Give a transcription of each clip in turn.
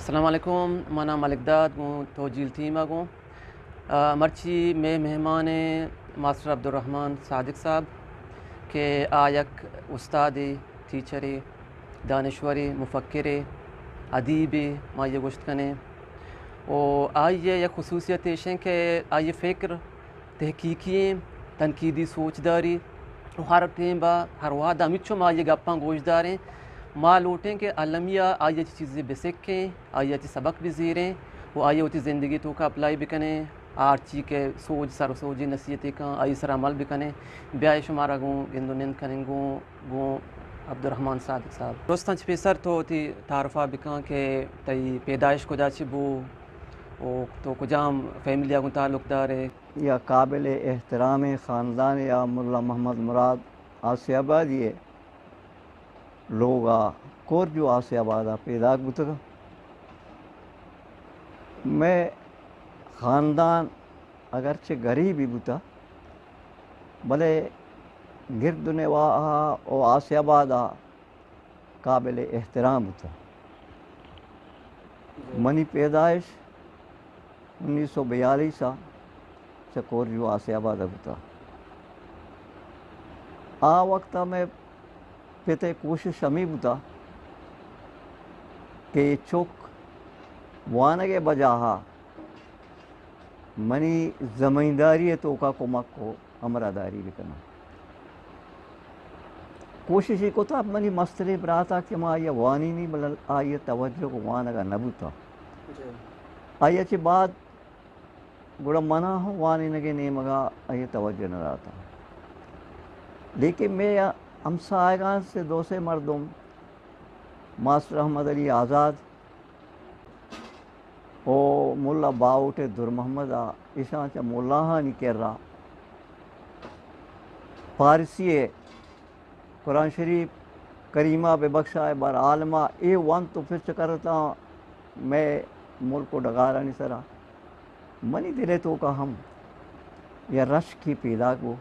السلام علیکم، من نام ملک داد گوں توجیل ٹیم ءَ گوں۔ آ، مرچی مئے مہمان ایں ماسٹر عبدالرحمن صادق صاحب کہ آ یک استادے، ٹیچرے، دانشورے، مفکرے، ادیبے، ما آئی ءَ گوشت کنیں۔ و آئی ءِ یک خصوصیت ایش ایں کہ آئی ءِ فکر تحقیقی ایں، تنقیدی سوچ داری و ہر ٹیم ءَ ہر وہد ءَ ہمینچو ما آئی ءِ گپاں گوش داریں۔ ما لوٹیں کہ المی ءَ آئی ءَ چہ چیزے بسکیں، آئی ءَ چہ سبق بزیریں و آئی ءَ وتی زندگی ءِ توکا اپلائی بکنیں، آ ہرچی کہ سوج سر و سوجی نصیحتے کن آئی ءِ سرا عمل بکنیں۔ بیائے شمارا گوں گند و نند کنیں گوں، گوں عبدالرحمن صادق صاحب۔ درستاں چہ پیسر تو وتی تعارف ءَ بکن کہ تئی پیدائش کجا چہ بو و تو کجام فیملی ءَ گوں تعلق دارے؟ یا قابل احترامیں خاندانے، یا ملا محمد مراد آسیہ آبادی ءِ لوگ ءَ کورجو آسیہ آباد ءَ پیداک بوتگ۔ مئے خاندان اگرچہ گریبی بوتہ، بلے گرد و نواح ءَ و آسیہ آباد ءَ قابل احترام بوتہ۔ منی پیدائش انیس سو بیالیس ءَ چہ کورجو آسیہ آباد ءَ بوتہ۔ آ وقت ءَ مئے پت ءِ کوشش ہمے بوتہ کہ اے چک وانگ ءِ بجاہ ءَ منی زمینداری ءِ توکا کمک و ہمراہداری بکناں۔ کوشش اے کتہ منی مستریں برات ءَ کہ ما آئی ءَ وانینی، بلے آئی ءِ توجہ گوں وانگ ءَ نہ بوتہ۔ جی۔ آئی ءَ چہ بعد گڑا منا ہم وانینگ ءِ نیمگ ءَ آئی ءَ توجہ نہ داتہ۔ لیکن مئے ہمساہگاں سے دو سے مردم، ماسٹر احمد علی آزاد، او ملا باہوٹ ءِ در محمد ءَ، ایشاں چہ ملاہانی کرا پارسی ءِ قرآن شریف کریمہ ببخشائے بر عالما اے ونت و پچ کرتاں مئے ملک و ڈگارانی سرا۔ منی دل ءِ توکا ہم یا رشکے پیداک بو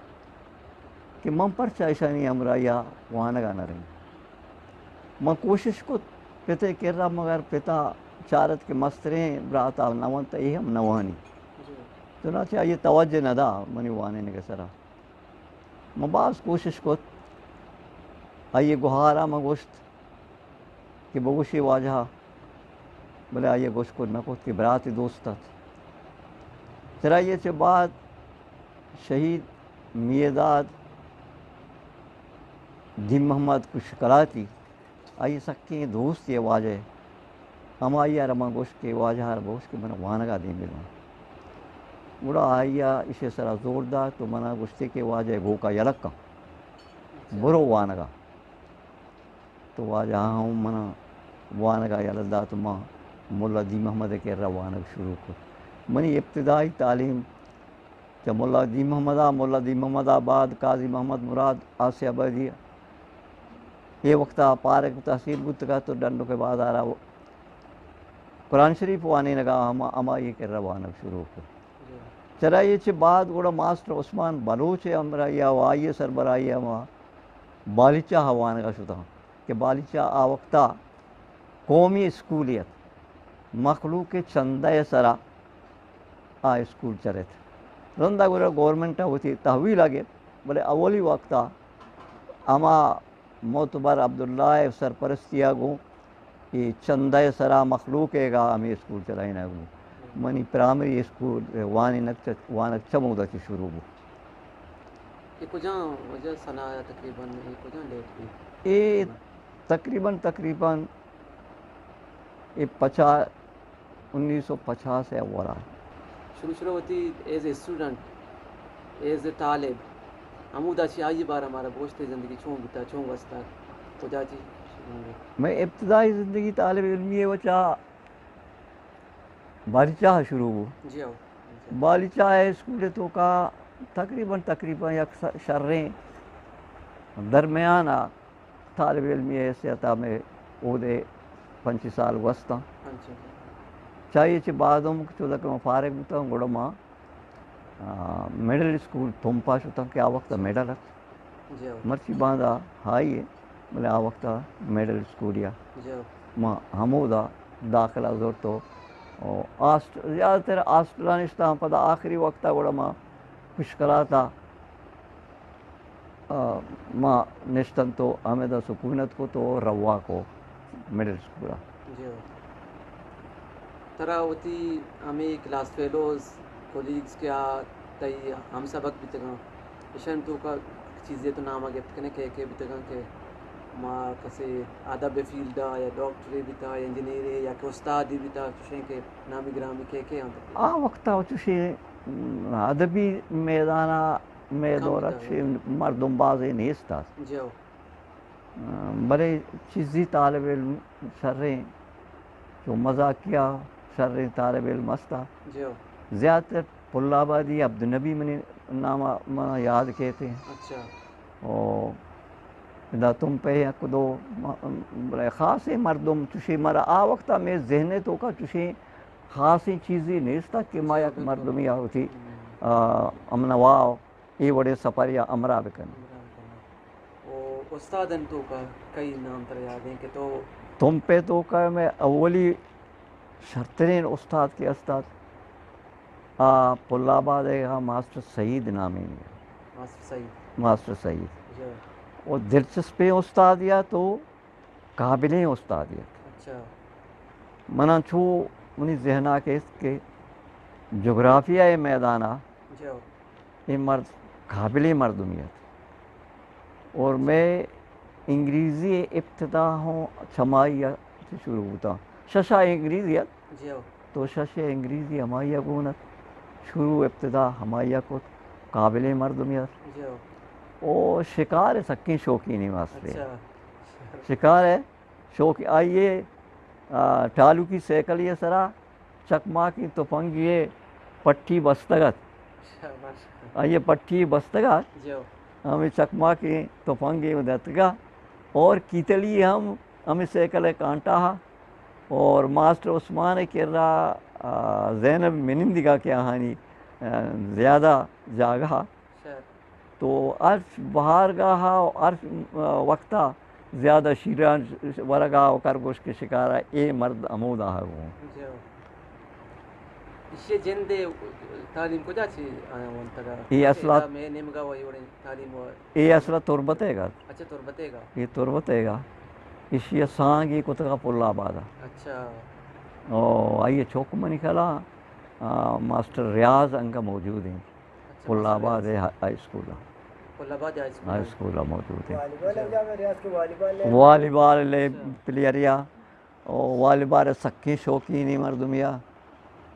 کہ من پرچا ایشانی ہمراہی ءَ وانگ ءَ نہ رئیں۔ من کوشش کت پت ءِ کرا، مگر پت ءَ چارت کہ مستریں برات ءَ نہ ونت، اے ہم نہ وانی۔ جی۔ چنانچہ آئی ءَ توجہ نہ دا منی وانینگ ءِ سرا۔ من باز کوشش کت، آئی ءِ گہار ءَ من گوشت کہ بگوشے واجہ ءَ، بلے آئی ءَ گوشت کت نہ کت کہ براتے دوست ات۔ چرائی ءَ چہ بعد شہید میرداد دین محمد کشکلاتی، آئی ءِ سکیں دوستے واجہ ءِ، ہمائی ءَ را من گوشت کہ واجہ ءَ را بگوش کہ من وانگ ءَ دیم بباں۔ گڑا آئی ءَ ایشی ءِ سرا زور دات و من ءَ گوشتے کہ واجہ ءِ گوک ءَ یلہ کن، برو وانگ ءَ۔ تو واجہ ءَ ہم من ءَ وانگ ءَ یلہ دات و من ملا دین محمد ءِ کرا وانگ شروع کت۔ منی ابتدائی تعلیم چہ ملا دین محمد ءَ، ملا دین محمد ءَ بعد قاضی محمد مراد آسیہ آبادی ءَ۔ اے وقت ءَ پارگ تحصیل بوتگ ات و ڈنڈک ءِ بازار ءَ قرآن شریف وانینگ ءَ ہما، ہمائی ءِ کرا وانگ شروع کت۔ چرائی ءَ چہ بعد گڑا ماسٹر عثمان بلوچ ءِ ہمراہی ءَ و آئی ءِ سربراہی ءَ ما بالیچہ ءَ وانگ ءَ شتاں کہ بالیچہ آ وقت ءَ قومی اسکولے ات، مخلوق ءِ چندہ ءِ سرا آ اسکول چریت۔ رندا گڑا گورنمنٹ ءَ وتی تحویل ءَ گپت، بلے اولی وقت ءَ ہما معتبر عبداللہ ءِ سرپرستی ءَ گوں اے چندہ ءِ سرا مخلوق ءِ گا ہمے اسکول چلائینگ بوت۔ منی پرائمری اسکول وانینگ چہ، وانگ چمودا چہ شروع بوت۔ اے کجام وجہ سنا ءَ تقریباً اے کجام ڈیٹ بی؟ اے تقریباً، تقریباً اے پچا-، انیس سو پچاس ءِ اولا۔ شروع شروع وتی ایز اے اسٹوڈنٹ، ایز اے طالب، ہمودا چہ آئی بارہ مارا بگوشتے زندگی چون بوتا، چون گوستا، کجا چی شروع بوت؟ مئے ابتدائی زندگی طالب علمی ءِ وچا بالیچہ ءَ شروع بوت۔ جی ہو۔ بالیچہ ءِ اسکول ءِ توکا تقریباً، تقریباً یک س-، شریں درمیان ءَ طالب علمی ءِ حیثیت ءَ مئے اودے پنچ سال گوستاں۔ اچھا۔ چہ آئی ءَ چہ بعد ہم چودا کہ ما فارغ بوتاں، گڑا ما، آ، مڈل اسکول تمپ ءَ شتاں کہ آ وقت ءَ مڈل ات۔ جی ہو۔ مرچی باندا ہائی ءَ، بلے آ وقت ءَ مڈل اسکول ءَ۔ جی ہو۔ ما ہمودا داخلہ زرت و، و ہاسٹ-، زیادہ تر ہاسٹلاں نشتاں، پدا آخری وقتا گڑا ما پشکلاتا، آ، ما نشتن تو ہمیدا سکونت کو تو روا کو مڈل اسکولا۔ جی۔ ترا وتی ہمے کلاس فیلوز، کولیگز کہ آ تئی ہم سبق بیتگاں، ایشانی توکا چیزے تو نام ء گپت کنے کہ کہ بیتگاں کہ ما کسے ادب فیلڈ ء یا ڈاکٹرے بیتا یا انجینئرے یا کہ استادے بیتا، چوشیں کہ نامی گرامی کہ کہ آں؟ آ وقتا چوشیں ادبی میدان ء مئے کم دور ء بیتا، چوشیں مردم بازے نیست ات۔ جی ہو۔ بلے چیزی طالب علم شریں، چو مزاکیہ شریں طالب علم است ات۔ جی ہو۔ زیادہ تر پل آبادی عبدالنبی منی نام ء من یاد کیت۔ اچھا۔ او ادا تمپ ء یک دو م-، بلے خاصیں مردم چوشیں مارا آ وقتا مئے ذہن ء توکا چوشیں خاصیں چیزے نیست ات کہ ما جی، یک بالکل۔ مردمی ء وتی، ہم۔ آ، امنوا اے وڑیں سفر یا ہمراہ بکن۔ او استادانی توکا کئی نام ترا یاد ایں کہ تو؟ تمپ ء توکا مئے اولی شرتریں استاد کہ است ات، آ پل آباد ء ماسٹر سعید نامیں۔ ماسٹر سعید۔ ماسٹر سعید۔ جی۔ او دلچسپیں استادے ات و قابلیں استادے ات۔ اچھا۔ من انچو منی ذہن ء کیت کہ جغرافیہ ء میدان ء جی۔ اے مرد قابلیں مردمے ات۔ اور مئے انگریزی ابتدا ہوں چمائی ء چہ شروع بوتاں۔ ششا انگریزی ات۔ جی ہو۔ تو شش انگریزی ہمائی ء گون ات۔ شروع ابتدا ہمائی ء کت۔ قابلیں مردمے ات۔ جی ہو۔ او شکار ء سکیں شوقینیں ماسٹرے۔ اچھا۔ شکار ء شوق آئی ء، آ، ٹالوکی سائیکل ء سرا چکماکیں تپنگے ء پٹی بستگ ات۔ شاباش۔ آئی ء پٹی بستگ ات۔ جو۔ ہمے چکماکیں تپنگے ء دتگ ات اور کیتلی ہم ہمے سائیکل ء کانٹا ات اور ماسٹر عثمان ء کرا، آ، زینب منندگا کہ آہانی، آ، زیادہ جاگہ ات۔ شر۔ تو ہر بہارگاہ ء ہر وقت ء زیادہ شیران ورگ ء و کرگوش کہ شکار ء اے مرد ہمودا ء گوں۔ جو۔ ایشی ء جند ء تعلیم کجا چی آیاں ونتگ ء؟ اے اصل ء ادا مئے نیمگ ء وہی وڑیں تعلیم و اے اصل ء تربت ء گت۔ اچھا، تربت ء گت۔ اے تربت ء گت۔ ایشی ء سانگ ء کتگ ء پل آباد ء۔ اچھا۔ او آئی ء چک منی خیال ء، آ، ماسٹر ریاض انگہ موجود انت۔ اچھا، پل آباد ء ہائی اسکول ء۔ پل آباد ہائی اسکول ء۔ ہائی اسکول ء موجود انت۔ والی بال ء جام ء ریاض کہ والی بال ء۔ والی بال ء اچھا۔ پلیئر یا۔ او والی بال ء سکیں شوقینیں مردمے ء۔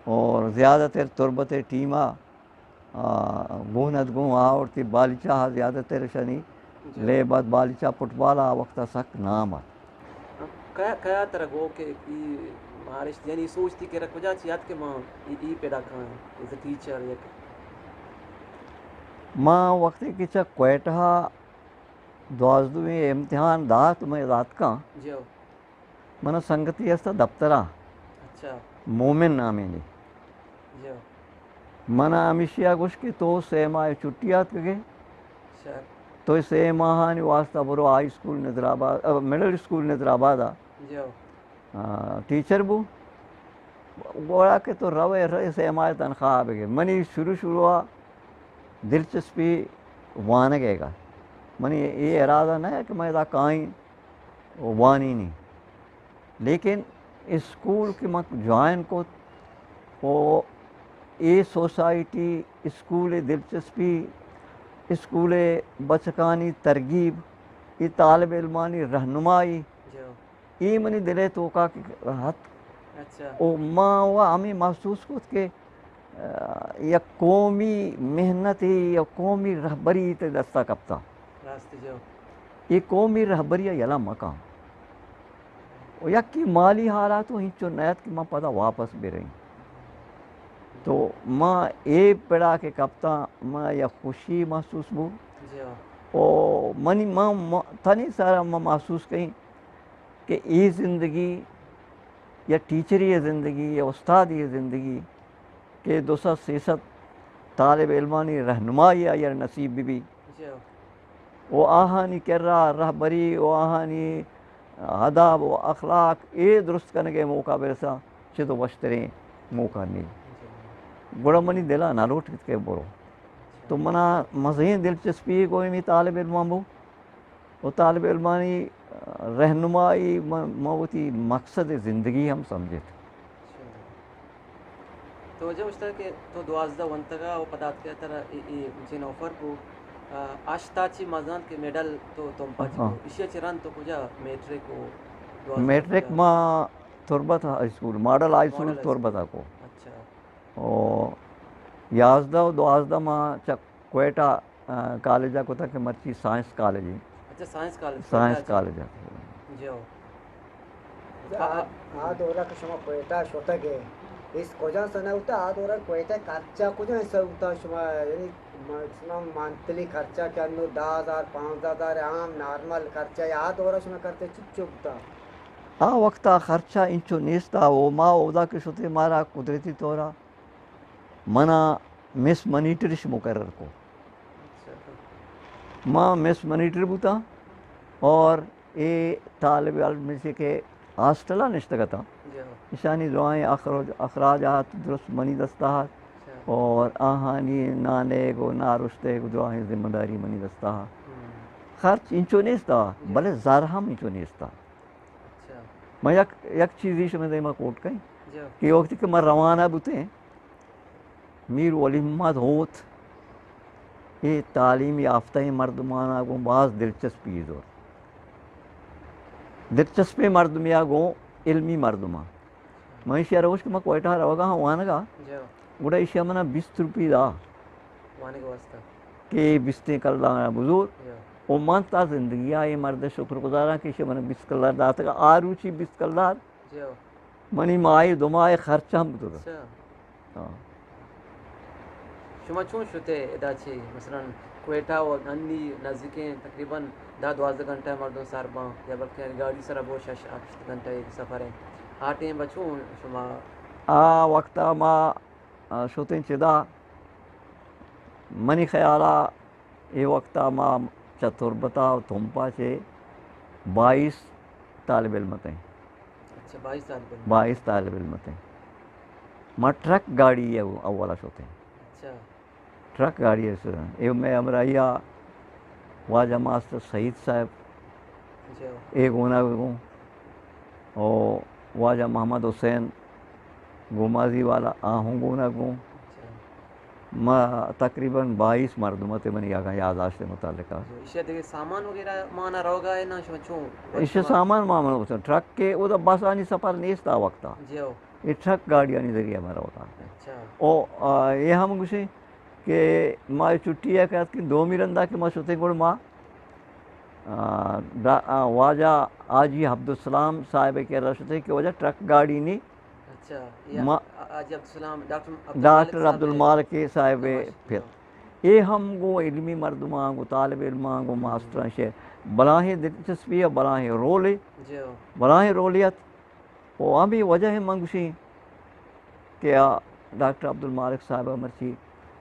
اور زیادہ تر تربت ء ٹیم ء، آ، گون ات گوں آورتی بالیچہ ء زیادہ تر شنی۔ جی۔ لیب ات بالیچہ فٹبال ء آ وقت ء سک نام ات۔ کیا، کیا ترا گو کہ ای مارشت، یعنی سوچ تئی کرا کجا چی ات کہ ما ای، ای پیدا کاں، ایز اے ٹیچر یک؟ ما وقتی کہ چہ کوئٹہ دوازدہویں امتحان دات، میں دات کاں۔ جی ہو۔ من سنگتی است دفترا۔ اچھا۔ مومن نامینی۔ جی ہو۔ من ہمیشی ء گوش کہ تو سہ ماہ چھٹی آتکگے، شر۔ تو سہ ماہانی واسطہ برو ہائی اسکول نظر آباد، ا، مڈل اسکول نظر آباد ء، جی ہو۔ آ، ٹیچر بو۔ گوڑا کہ تو روئے، روئے سہ ماہ تنخواہ بگے۔ منی شروع شروع ء دلچسپی وانگ ء گا۔ منی اے ارادہ نہ کہ میں ادا کائیں وانینی۔ لیکن اسکول کہ من جوائن کت و اے سوسائٹی، اسکول ء دلچسپی، اسکول ء بچکانی ترغیب، اے طالب علمانی رہنمائی، جی۔ اے منی دل ء توکا کہ ات۔ اچھا۔ و ما و ہمیں محسوس کت کہ، آ، یک قومی محنت، یک قومی رہبری تے دستا کپتا۔ راست جو۔ اے قومی رہبری یلا مکان۔ و یکی مالی حالات و ہنچو نیت کہ ما پدا واپس بریں۔ تو ما اے پڑا کہ کپتا، ما یک خوشی محسوس بو۔ جی ہاں۔ و منی، ما، ما، تنی سارا ما محسوس کئیں کہ اے زندگی یا ٹیچری ء زندگی یا استادی ء زندگی کہ دو سد سے سد طالب علمانی رہنمائی آئی ء نصیب بہ بی۔ جی۔ و آہانی کرا رہبری و آہانی ادب و اخلاق اے درست کنگ ءِ موقع برسا، چد و وشتریں موقع نی۔ گڑا منی دل ءَ نہ لوٹ کہ برو۔ تو منا مزیں دلچسپی گوں ہمے طالب علماں بو۔ و طالب علمانی رہنمائی من، من وتی مقصد زندگی ہم سمجھت۔ تو واجہ گوشتگ کہ تو دوازدہ ونتگ ءَ و پدا اتکے ترا اے، اے چین آفر بو، آ، ہشت ءَ چی مزان کہ میڈل تو تمپ ءَ چی ہاں۔ بو۔ ایشی ءَ چہ رند تو کجا میٹرک و دوازدہ میٹرک کجا؟ ما تربت ہائی اسکول، ماڈل ہائی اسکول ماڈل ہائی تربت اسکول۔ ءَ کو۔ اچھا۔ و یازدہ و دوازدہ ما چہ کوئٹہ، آ، کالج ءَ کتگ کہ مرچی سائنس کالج اِنت۔ اچھا، سائنس کالج، سائنس کوئٹہ۔ کالج ءَ۔ جی ہو۔ آ، آ دور ءَ کہ شما کوئٹہ شتگ ئے، اس کجا سنا ہوتا؟ آ دور ءَ کوئٹہ خرچہ کجا حصہ ہوتا شما؟ یعنی م-، شما منتھلی خرچہ کہ انو دہ ہزار، پانزدہ ہزار عام نارمل خرچہ، آ دور ءَ شما خرچہ چچو بوتا؟ آ وقت ءَ خرچہ انچو نیست ءَ، او ما اودا کہ شتے مارا قدرتی طور ءَ منا مس منیٹرش مقرر کو۔ اچھا۔ ما مس منیٹر بوتاں اور اے طالب علم سے کہ ہاسٹل ءَ نشتگ اتاں۔ جی ہاں۔ اشانی دراہیں اخراج، اخراجات درست منی دست ءَ ات۔ اچھا۔ اور آہانی نانیگ و نارشتیگ و دراہیں ذمہ داری منی دست ءَ ات۔ ہم۔ خرچ انچو نیست ءَ، جی۔ بلے زر ہم انچو نیست ءَ۔ اچھا۔ من یک، یک چیزی شمئے دیما کوٹ کئیں جی۔ کہ وقتی کہ من روانہ بوتیں، میر ولی محمد ہوت اے تعلیم یافتہ مردمانا گوں باز دلچسپی زور۔ دلچسپیں مردمیا گوں علمی مردماں۔ من ایشی ءَ روش کہ من کوئٹہ روگا ہاں وانگا، جی۔ گڑا ایشی ءَ منا بیست روپی دا۔ وانگ واسطہ۔ کہ بیستیں کلدار بزور۔ جی۔ و من تا زندگی ءَ اے مرد شکر گزاراں کہ ایشی ءَ منا بیست کلدار داتگ۔ آ روچی بیست کلدار جی۔ منی ماہی دو ماہ خرچ ہم بوتگ۔ اچھا۔ ہاں۔ شما چون شتے ادا چی؟ مثلاً کوئٹہ و انی نزدیکیں تقریباً دہ دوازدہ گھنٹہ مردم سر باں، یا بلکہ گاڑی سرا بو شش ہفت گھنٹہ ایک سفر ہے۔ آ ٹیم با چون شما؟ آ وقتا ما، آ، شتیں چدا، منی خیالا اے وقتا ما چہ تربتا و تمپا چہ بائیس طالب علم اتیں۔ اچھا، بائیس طالب علم۔ بائیس طالب علم اتیں۔ ما ٹرک گاڑی ءَ اولا شتیں۔ اچھا۔ ٹرک گاڑی ءَ شتیں۔ اے مئے ہمراہی ءَ واجہ ماسٹر سعید صاحب اچھا۔ اے گونا گوں۔ او واجہ محمد حسین گومازی والا آ ہوں گونا گوں۔ اچھا۔ ما تقریباً بائیس مردم اتیں منی اگاں یادداشت متعلقہ۔ ایشی دگہ سامان وغیرہ مانا روگا ہے نا شما چون؟ ایشی سامان ما من گوشاں، ٹرک کہ اودا بسانی سفر نیست آ وقتا۔ جی ہو۔ اے ٹرک گاڑیانی ذریعہ ما روگا۔ اچھا۔ او، آ، اے ہم گوشیں کہ ما چھٹی ءَ کہ اتکیں دومی رندا کہ ما شتیں گڑ ما، آ، ڈا-، آ، واجہ حاجی عبدالسلام صاحب ءِ کرا شتیں کہ واجہ ٹرک گاڑی نی اچھا، یہ ما حاجی عبدالسلام، ڈاکٹر عبدالمالک ڈاکٹر صاحب عبدالمالک صاحب ماشاءاللہ۔ پھر۔ اے ہم گوں علمی مردماں، گوں طالب علماں، گوں ماسٹراں شے بلاہیں دلچسپی ءُ بلاہیں رولے، جی ہو۔ بلاہیں رولے ات۔ و ہمے وجہ ءَ من گوشیں کہ آ ڈاکٹر عبدالمالک صاحب ءَ مرچی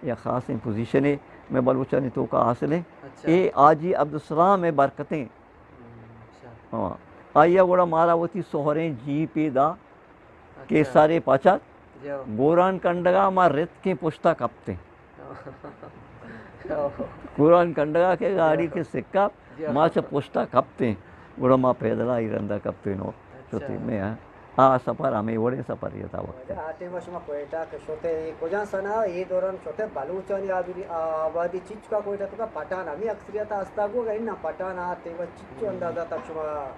یک خاصیں پوزیشنے مئے بلوچانی توکا حاصل ایں۔ اچھا۔ اے حاجی عبدالسلام ءِ برکتیں۔ ہم، اچھا۔ ہاں۔ آئی ءَ گڑا مارا وتی سہریں جیپے دا کہ اچھا۔ سرے پچ ات، جی ہو۔ گوران کنڈگا ما رتکیں پشتا کپتیں۔ گوران کنڈگا کہ گاڑی جی ہو۔ کہ سکا جی ہو۔ ما چہ پشتا کپتیں۔ گڑا ما پیدل آئی رندا کپتیں نو اچھا۔ شتیں مئے آ سفر ہمے وڑیں سفرے ات آ وقت۔ آ ٹائم شما کوئٹہ کہ شتے، اے کجا سنا، اے دوران شتے بلوچانی آبادی، آبادی چچکا کوئٹہ توکا پٹھان ہمے اکثریت ہستا گو گئے نا، پٹھان آ ٹائم چچو اندازہ تک شما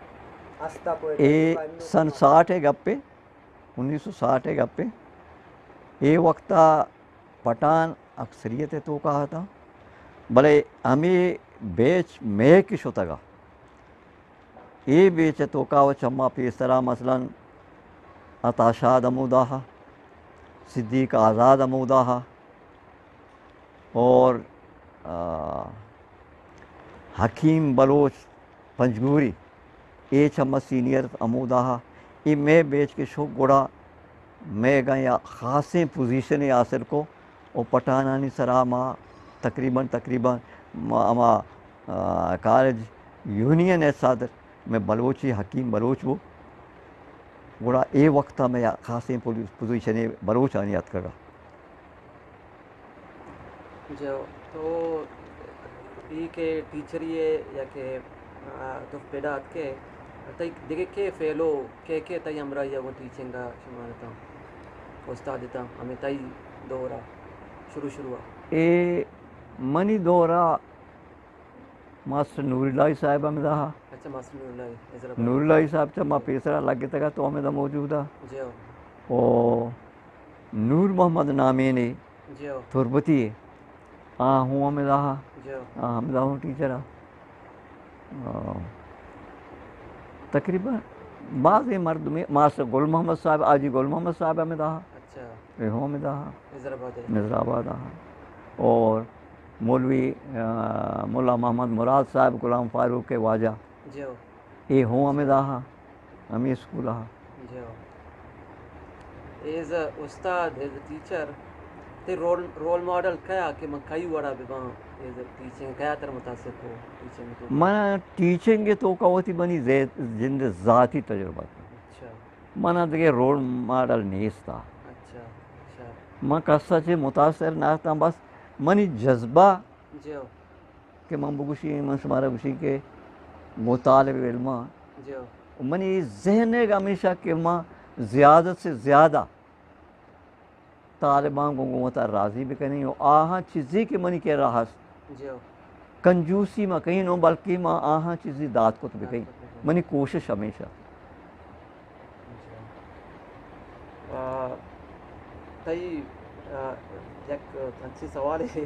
ہستا کوئٹہ اے توکا انو سن شما ساٹھ ءِ گپے۔ انیس سو ساٹھ ءِ گپے۔ اے وقتا پٹھان اکثریت ءِ توکا اتاں، بلے ہمے بیچ مئے کہ شتگا، اے بیچ ءِ توکا و چما پیسرا مثلاً عطا شاد ہمودا ہا، صدیق آزاد ہمودا ہا، اور، آ، حکیم بلوچ پنجگوری، اے چہ ما سینئر ہمودا ہا۔ اے مئے بیچ کہ شو گڑا مئے گاں یا خاصیں پوزیشنے حاصل کو و پٹھانانی سرا ما تقریباً، تقریباً ما ہما، آ، کالج یونین ءِ صدر مئے بلوچی حکیم بلوچ بو، گڑا اے وقت ءَ مئے خاصیں پوزی-، پوزیشنے بلوچانی اتکگ ءَ۔ جو تو اے کہ ٹیچری ءَ یا کہ، آ، تو پدا اتکے، تئی دگہ کے فیلو، کے کے تئی ہمراہی ءَ گوں ٹیچنگ ءَ شمارتاں، استاد اتاں، ہمے تئی دور ءَ شروع شروع ءَ؟ اے منی دور ءَ ماسٹر نور الہی صاحب ہمدا۔ اچھا، ماسٹر نور الہی، حیدرآباد۔ نور الہی صاحب چہ ما پیسرا لگتگ ات، تو ہمدا موجود ءَ۔ جی ہو۔ او نور محمد نامین ءَ، جی ہو۔ تربتی ءَ، آ ہوں ہمدا۔ جی ہو۔ آ ہمدا ہوں ٹیچر ءَ۔ آ، تقریباً بازیں مردمے، ماسٹر گل محمد صاحب، حاجی گل محمد صاحب ہمدا۔ اچھا۔ اے ہوں ہمدا۔ نظر آباد ءَ۔ نظر آباد ءَ۔ اور مولوی، آ، ملا محمد مراد صاحب، غلام فاروق ءِ واجہ۔ جی ہو۔ اے ہوں ہمدا، ہمے اسکول ءَ۔ جی ہو۔ ایز اے استاد، ایز اے ٹیچر، تئی رول، رول ماڈل کیا کہ من کئی وڑا بباں، ایز اے ٹیچنگ کیا ترا متاثر کو، ٹیچنگ تو؟ من ٹیچنگ ءِ توکا وتی منی زے-، جند ءِ ذاتی تجربہ۔ اچھا۔ من دگہ رول ماڈل نیست ءَ۔ اچھا، اچھا۔ من کس ءَ چہ متاثر نہ اتاں، بس منی جذبہ جی ہو۔ کہ من بگوشی، من شمارا گوشی کہ گوں طالب علماں، جی ہو۔ منی ذہن ءَ ہمیشہ کہ من زیادہ سے زیادہ طالباں گوں، گوں وتا راضی بکنیں و آہاں چیزے کہ منی کرا ہست، جی ہو۔ کنجوسی ما کہیں نو، بلکہ ما آہاں چیزے دات کت بکنیں۔ دات کت بکنیں۔ منی کوشش ہمیشہ۔ جی۔ آ، تئی، آ، یک انچیں سوالے،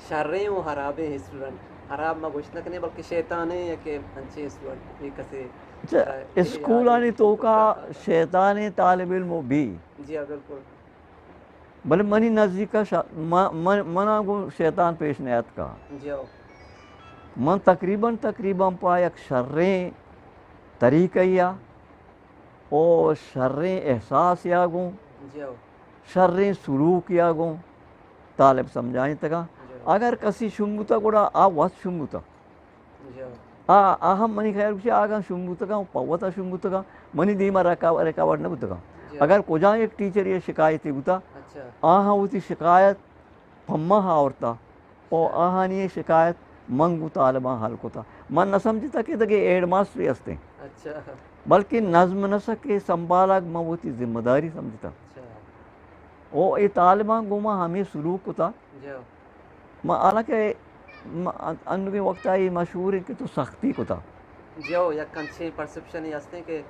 شریں و حرابیں اسٹوڈنٹ، حراب ما گوشت نہ کنیں، بلکہ شیطانیں یک انچیں اسٹوڈنٹ، اے کسے، اچھا، آ، اے اسکولانی یاد توکا شیطانیں طالب علم و بی۔ جی ہاں، بالکل۔ بلے منی نزیکا شا-، ما-، من، منا گوں شیطان پیش نیاتکا۔ جی ہو۔ من تقریباً، تقریباً پہ یک شریں طریقہ یا او شریں احساس یا گوں، جی ہو۔ شریں سلوک یا گوں طالب سمجھائینتگا۔ جی ہو۔ اگر کسی شنگ بوتا گڑا آ وت شنگ بوتا۔ جی ہو۔ آ، آ ہم منی خیال گوشی آگاں شنگ بوتگاں، پہ وتا شنگ بوتگاں، منی دیما رکا-، رکاوٹ نہ بوتگاں۔ جی ہو۔ اگر کجا یک ٹیچر یا شکایتے بوتا، اچھا۔ آہاں وتی شکایت پہ من آورتا۔ او آہانی شکایت من گوں طالباں حل کتا۔ من نہ سمجھتا کہ دگہ ہیڈ ماسٹرے ہستیں۔ اچھا۔ بلکہ نظم نسق ءِ سنبھالگ من وتی ذمہ داری سمجھتا۔ اچھا۔ او اے طالباں گوں ما ہمے سلوک کتا۔ جی ہو۔ ما حالانکہ ما انوگیں وقتا اے مشہور انت کہ تو سختی کتا۔ جی ہو، یک انچیں پرسپشنے ہستیں کہ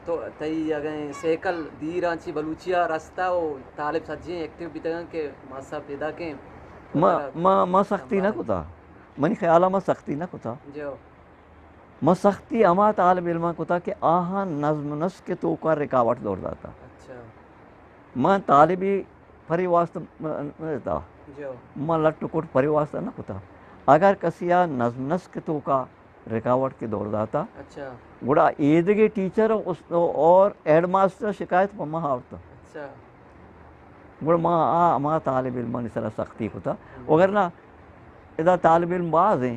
تو، تئی اگیں سیکل دیر انچی بلوچی ءَ رستا و طالب سجیں ایکٹیو بیتگاں کہ ماسا پیداکیں۔ ما، ما، ما سختی نہ کتا۔ منی خیالا ما سختی نہ کتا۔ جی ہو۔ ما سختی ہما طالب علماں کتا کہ آہاں نظم نسق ءِ توکا رکاوٹ دور داتا۔ اچھا۔ ما طالبی پرے واسطہ م-، نہ دیتا۔ جی ہو۔ ما لٹ و کٹ پرے واسطہ نہ کتا۔ اگر کسی آ نظم نسق ءِ توکا رکاوٹ کہ دور داتا، اچھا۔ گڑا ایدگہ ٹیچر اس-، اور ہیڈ ماسٹر شکایت پہ ما آورتا۔ اچھا۔ گڑا ما آ، ہما طالب علمانی سرا سختی کتا۔ ہم۔ وگرنہ ادا طالب علم باز ہیں،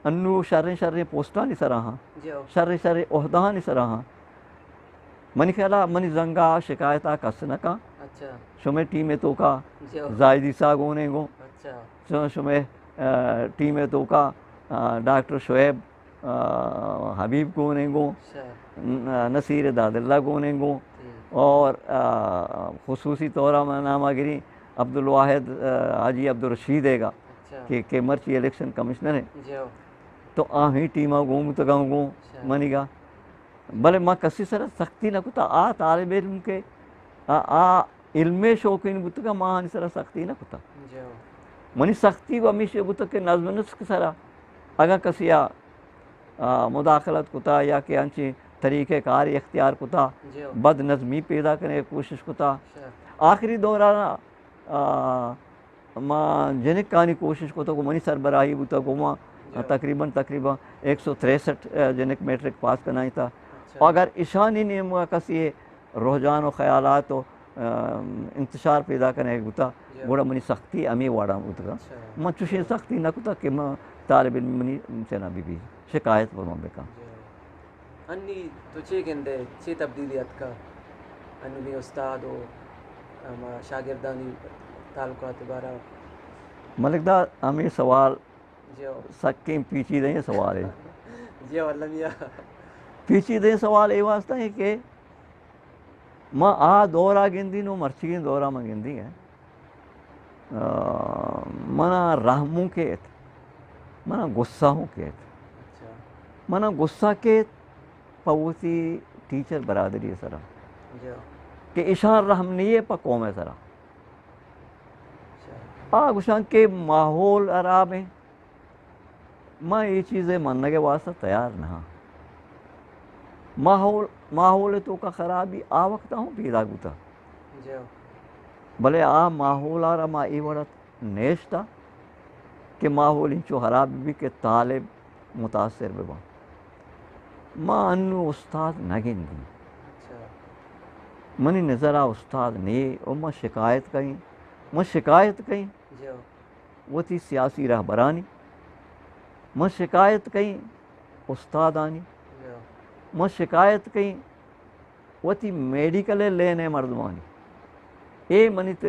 انو شریں شریں پوسٹانی سرا ہاں، جی ہو۔ شریں شریں عہدہانی سرا ہاں۔ منی خیالا منی زنگا شکایتا کس نہ کن۔ اچھا۔ شمے ٹیم ءِ توکا، جی ہو۔ زاہد عیسیٰ گون ایں گوں۔ اچھا۔ شو-، شمے، آ، ٹیم ءِ توکا، آ، ڈاکٹر شعیب، آ، حبیب گون ایں گوں۔ اچھا۔ ن-، نصیر داداللہ گون ایں گوں۔ ٹھیک۔ اور، آ، خصوصی طورا من ناما گری عبدالواحد، آ، حاجی عبدالرشید ایگا، اچھا۔ کہ، کہ مرچی الیکشن کمشنر ہیں۔ جی ہو۔ تو آہی ٹیما گون بوتگاں گوں، اچھا۔ منیگا۔ بلے ما کسی سرا سختی نہ کتا، آ طالب علم کہ آ، آ علم ءِ شوقین بوتگا، ما آنی سرا سختی نہ کتا۔ جی ہو۔ منی سختی و ہمیشہ بوتا کہ نظم نسق سرا اگاں کسی آ، آ، مداخلت کتا یا کہ انچیں طریقہ کاری اختیار کتا، جی ہو۔ بد نظمی پیدا کرنے کوشش کتا۔ اچھا۔ آخری دوران، آ، ما جنکانی کوشش کتگ و منی سربراہی بوتگ و ما، جی۔ تقریباً، تقریباً ایک سو تریسٹھ، آ، جنک میٹرک پاس کنائینتا۔ اچھا۔ اگر اشانی نیمگا کسی رجحان و خیالات و، آ، انتشار پیدا کنگ بوتا، جی۔ گڑا منی سختی ہمے وڑا بوتگا۔ اچھا۔ من چوشیں سختی نہ کتا کہ من طالب علم منی چنا بی بی شکایت پر من بکن۔ جی۔ انی تو چے گندے، چے تبدیلی اتکا انوی استاد و ہما شاگردانی تعلقات بارا؟ ملک داد، ہمیں سوال جی ہو۔ سکیں پیچیدہ سوال ہے۔ جی ہو، المیہ۔ پیچیدہ سوال اے واسطہ ہے کہ ما آ دورا گندی نو مرچگیں دورا ما گندی ہے۔ آ، منا رحموں کیت، منا غصہ ہوں کیت۔ اچھا۔ منا غصہ کیت پہ وتی ٹیچر برادری سرا جی۔ کہ اشان رحم نہیں ہے پہ قوم سرا۔ اچھا۔ آ گوشان کہ ماحول خراب ہیں، ما اے چیزے منگ ء واسطہ تیار نہ آں۔ ماحول، ماحول ء توکا خرابی آ وقت ہوں پیدا بوتا۔ جی۔ بلے آ ماحول آ را ما اے وڑا نیشتا کہ ماحول انچو خراب بی کہ طالب متاثر ببا۔ ما انو استاد نہ گندی۔ اچھا۔ منی نظر آ استاد نے، او ما شکایت کئیں، ما شکایت کئیں۔ جی۔ وتی سیاسی رہبرانی، من شکایت کئیں استادانی، یا۔ من شکایت کئیں وتی میڈیکل لین ء مردمانی۔ اے منی ت-،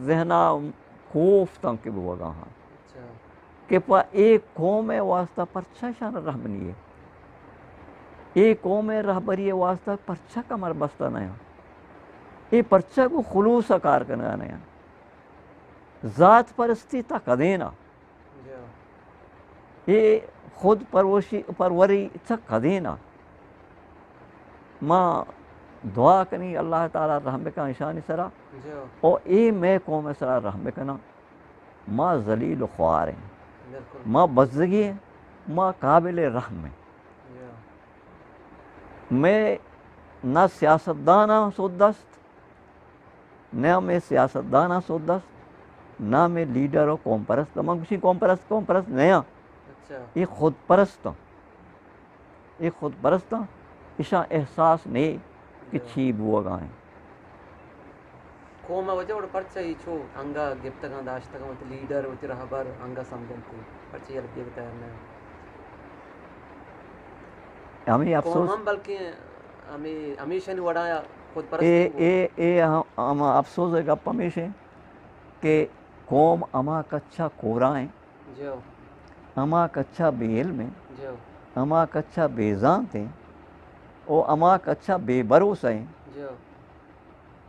ذہنا کوفتاں کہ بوگا ہاں۔ اچھا۔ کہ پہ اے قوم ء واسطہ پرچا شان رحم نیے؟ اے قوم ء رہبری ء واسطہ پرچا کمر بستہ نیاں؟ اے پرچا گوں خلوص ء کار کنگا نیاں؟ ذات پرستی تا کدینا؟ جی۔ اے خود پروشی، پروری تا کدینا؟ ما دعا کنی اللہ تعالی رحم بکن اشانی سرا۔ جی۔ او اے مئے قوم سرا رحم بکنا۔ ما ذلیل و خوار ہیں۔ بالکل۔ ما بزگی ہیں، ما قابل رحم ہیں۔ جی۔ مئے نہ سیاستداناں سود است، نہ مئے سیاستداناں سود است، نہ مئے لیڈر و قوم پرست۔ من گوشی قوم پرست، قوم پرست نہ آں۔ اچھا۔ اے خود پرست آں۔ اے خود پرست آں۔ اشاں احساس نے کہ جی۔ چی بوگا ہیں۔ قوم ء وجہ وڑ پرچا اے چو انگا گپتگاں داشتگاں، وتی لیڈر، وتی رہبر انگا سمجھنت، پرچا یلہ دیگ تیار نہ انت؟ ہمے قوم افسوس۔ ہم بلکیں ہمے، ہمیشانی وڑا خود پرست اے، بوت۔ اے، اے ہم، ہم افسوس ء گپ ہمیش انت کہ قوم ہما کچا کورا انت، جی۔ ہما کچا بے علم انت، جی۔ ہما کچا بے زانت انت، او ہما کچا بے بھروسہ انت۔ جی۔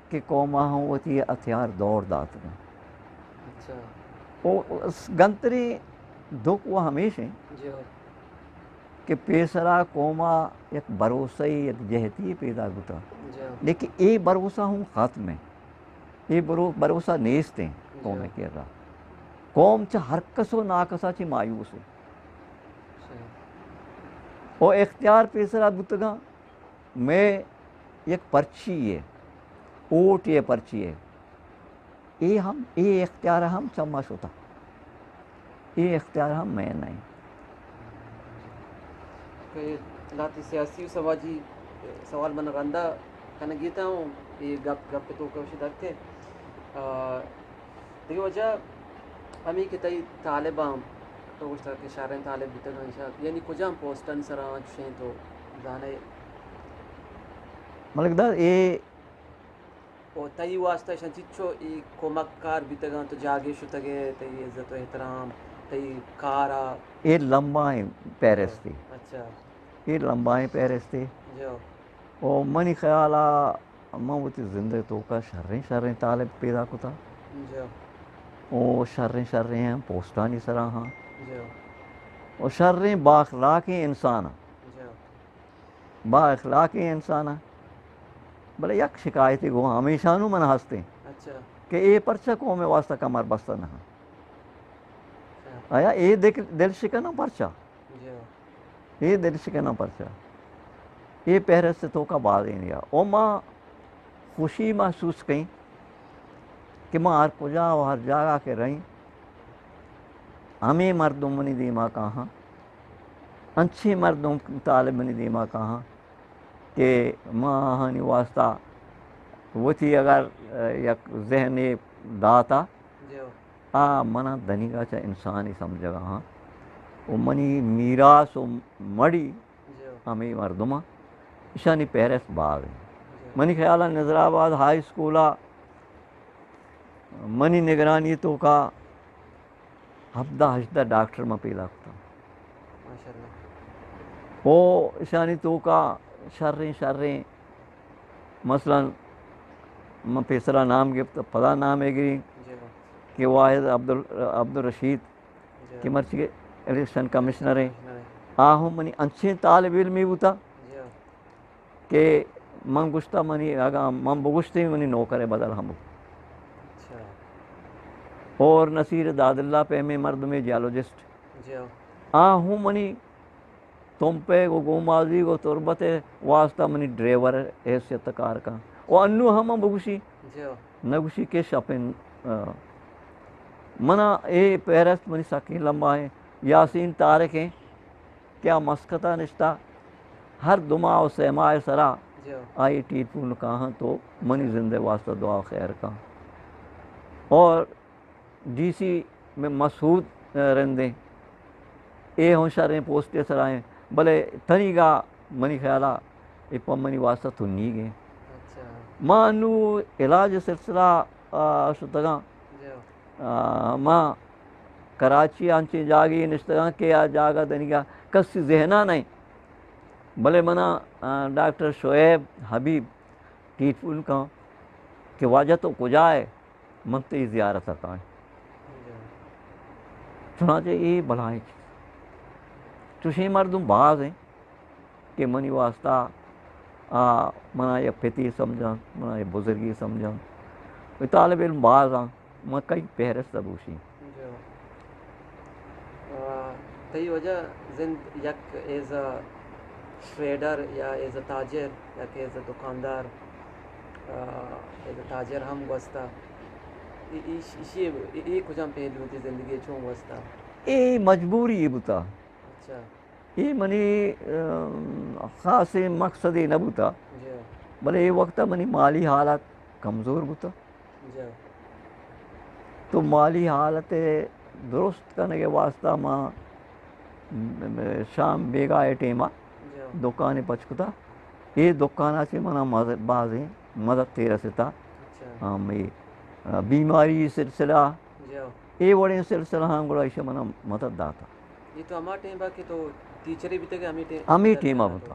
کہ قوم ء ہم وتی ہتھیار دور داتگ انت۔ اچھا۔ او س-، گنتریں دکھ و ہمیش انت جی ہو۔ کہ پیسرا قوم ء یک بھروسہ، یک جہتی پیدا بوتا۔ جی ہو۔ لیکن اے بھروسہ ہوں ختم انت۔ اے برو-، بھروسہ نیست انت جی۔ قوم ء کرا۔ قوم چہ ہر کس و ناکسا چہ مایوس انت۔ صحیح۔ او اختیار پیسرا بوتگاں۔ مئے یک پرچی یے، اوٹ یے پرچی یے، اے ہم، اے اختیار ہم چما شتا، اے اختیار ہم مئے نہ انت۔ کہ لہتے سیاسی و سماجی سوال من رندا کنگیتا ہوں، اے گپ، گپ تو کوشش دکتے۔ آ، دگہ وجہ ہمے کہ تئی طالباں، تو گوشتگ کہ شریں طالب بوتگاں، ایشاں یعنی کجام پوسٹانی سرا آں چشیں تو زانئے؟ ملک داد، اے او تئی واسطہ ایشاں چچو اے کمک کار بوتگاں، تو جاگے شتگے، تئی عزت و احترام، تئی کارا؟ اے لمبائیں فہرستے۔ اچھا۔ اے لمبائیں فہرستے۔ جو۔ او منی خیالا من وتی زند ء توکا شریں شریں طالب پیدا کتا۔ جی۔ او شریں شریں ہم پوسٹانی سرا ہاں۔ جی۔ او شریں با اخلاقیں انسان ہاں۔ جی۔ با اخلاقیں انسان ہاں۔ بلے یک شکایتے گوں ہمیشانو من ہستیں اچھا۔ کہ اے پرچہ قوم واسطہ کمر بستہ نہ ہاں۔ اچھا۔ آیا اے دل، دل شکناں پرچہ؟ جی۔ اے دل شکناں پرچا؟ اے فہرست توکا بازیں یا۔ او ما خوشی محسوس کئیں کہ ما ہر کجا و ہر جاگہ کہ رہیں، ہمے مردم منی دیما کاہاں، انچیں مردم طالب منی دیما کاہاں کہ ما آہانی واسطہ وتی اگر یک ذہنے داتا، جی۔ آ منا دنیگا چہ انسانی سمجھگا ہاں۔ و منی میراث و مڑی جی۔ ہمے مردماں، ایشانی فہرست باز انت۔ منی خیال ءَ نظر آباد ہائی اسکول ءَ منی نگرانی توکا ہبدہ ہژدہ ڈاکٹر ما پیدا کتاں۔ ماشاءاللہ۔ او ایشانی توکا شریں شریں، مثلاً من پیسرا نام گپت، پدا نام گری جی ہاں۔ کہ واحد عبدال-، عبدالرشید جی۔ کہ مرچی الیکشن کمشنر ہیں۔ کمشنر ہیں۔ آ ہم منی انچیں طالب علمی بوتا جی۔ کہ من گوشتا منی، اگاں من بگوشتے منی نوکر بدل ہم بو۔ اچھا۔ اور نصیر داداللہ پیمیں مردمے جیالوجسٹ۔ جی۔ آ ہم منی تمپیگ و گومازیگ و تربت ءِ واسطہ منی ڈرائیور ءِ حیثیت ءَ کار کن۔ و انو ہم من بگوشی، جی۔ نہ گوشی کہ شپن، آ، منا اے فہرست منی سکیں لمبا ہیں۔ یاسین طارق ہیں کہ آ مسقط ءَ نشتا، ہر دو ماہ و سہ ماہ سرا جی۔ آئی ٹیلیفون کاہاں تو منی زندے واسطہ دعا خیر کن۔ اور ڈی سی میں مسعود، آ، رندیں، اے ہوں شریں پوسٹے سرا ہیں، بلے تنیگا منی خیالا اے پہ منی واسطہ تنیگ ہیں۔ اچھا۔ ما انو علاج سلسلہ، آ، شتگاں۔ جی۔ آ، ما کراچی انچیں جاگے نشتگاں کہ آ جاگہ دنیگا کسی ذہنا نہیں، بلے منا، آ، ڈاکٹر شعیب حبیب ٹیلیفون کن کہ واجہ تو کجا ہے؟ من تئی زیارت ءَ کائیں۔ چنانچہ اے بلاہیں چیز، چوشیں مردم باز ہیں کہ منی واسطہ آ منا یک پتی سمجھاں، منا یک بزرگی سمجھاں۔ اے طالب علم باز ہیں، من کئی فہرست بوشی۔ آ، تئی واجہ زند یک ایز اے ٹریڈر یا ایز اے تاجر یا کہ ایز اے دکاندار، آ، ایز اے تاجر ہم گوستا۔ ای-، ایش-، ایشی، ای-، ای کجام پہلو تئی زندگی چون گوستا؟ اے مجبوری بوتا۔ اچھا۔ اے منی، ام، خاصیں مقصدے نہ بوتا۔ جی۔ بلے اے وقتا منی مالی حالت کمزور بوتا۔ جی۔ تو مالی حالت درست کنگ ءِ واسطہ ما شام بیگاہ ءِ ٹیم ءَ جی۔ دکانے پچ کتا۔ اے دکان ءَ چہ منا مز-، بازیں مدد تے رستا۔ اچھا۔ ہم اے، آ، بیماری سلسلہ، جی۔ اے وڑیں سلسلہ ہم گڑا ایشاں منا مدد داتا۔ اے تو ہما ٹیم ءَ کہ تو ٹیچرے بیتگ ئے، ہمے ٹیم، ہمے ٹیم ءَ بوتا۔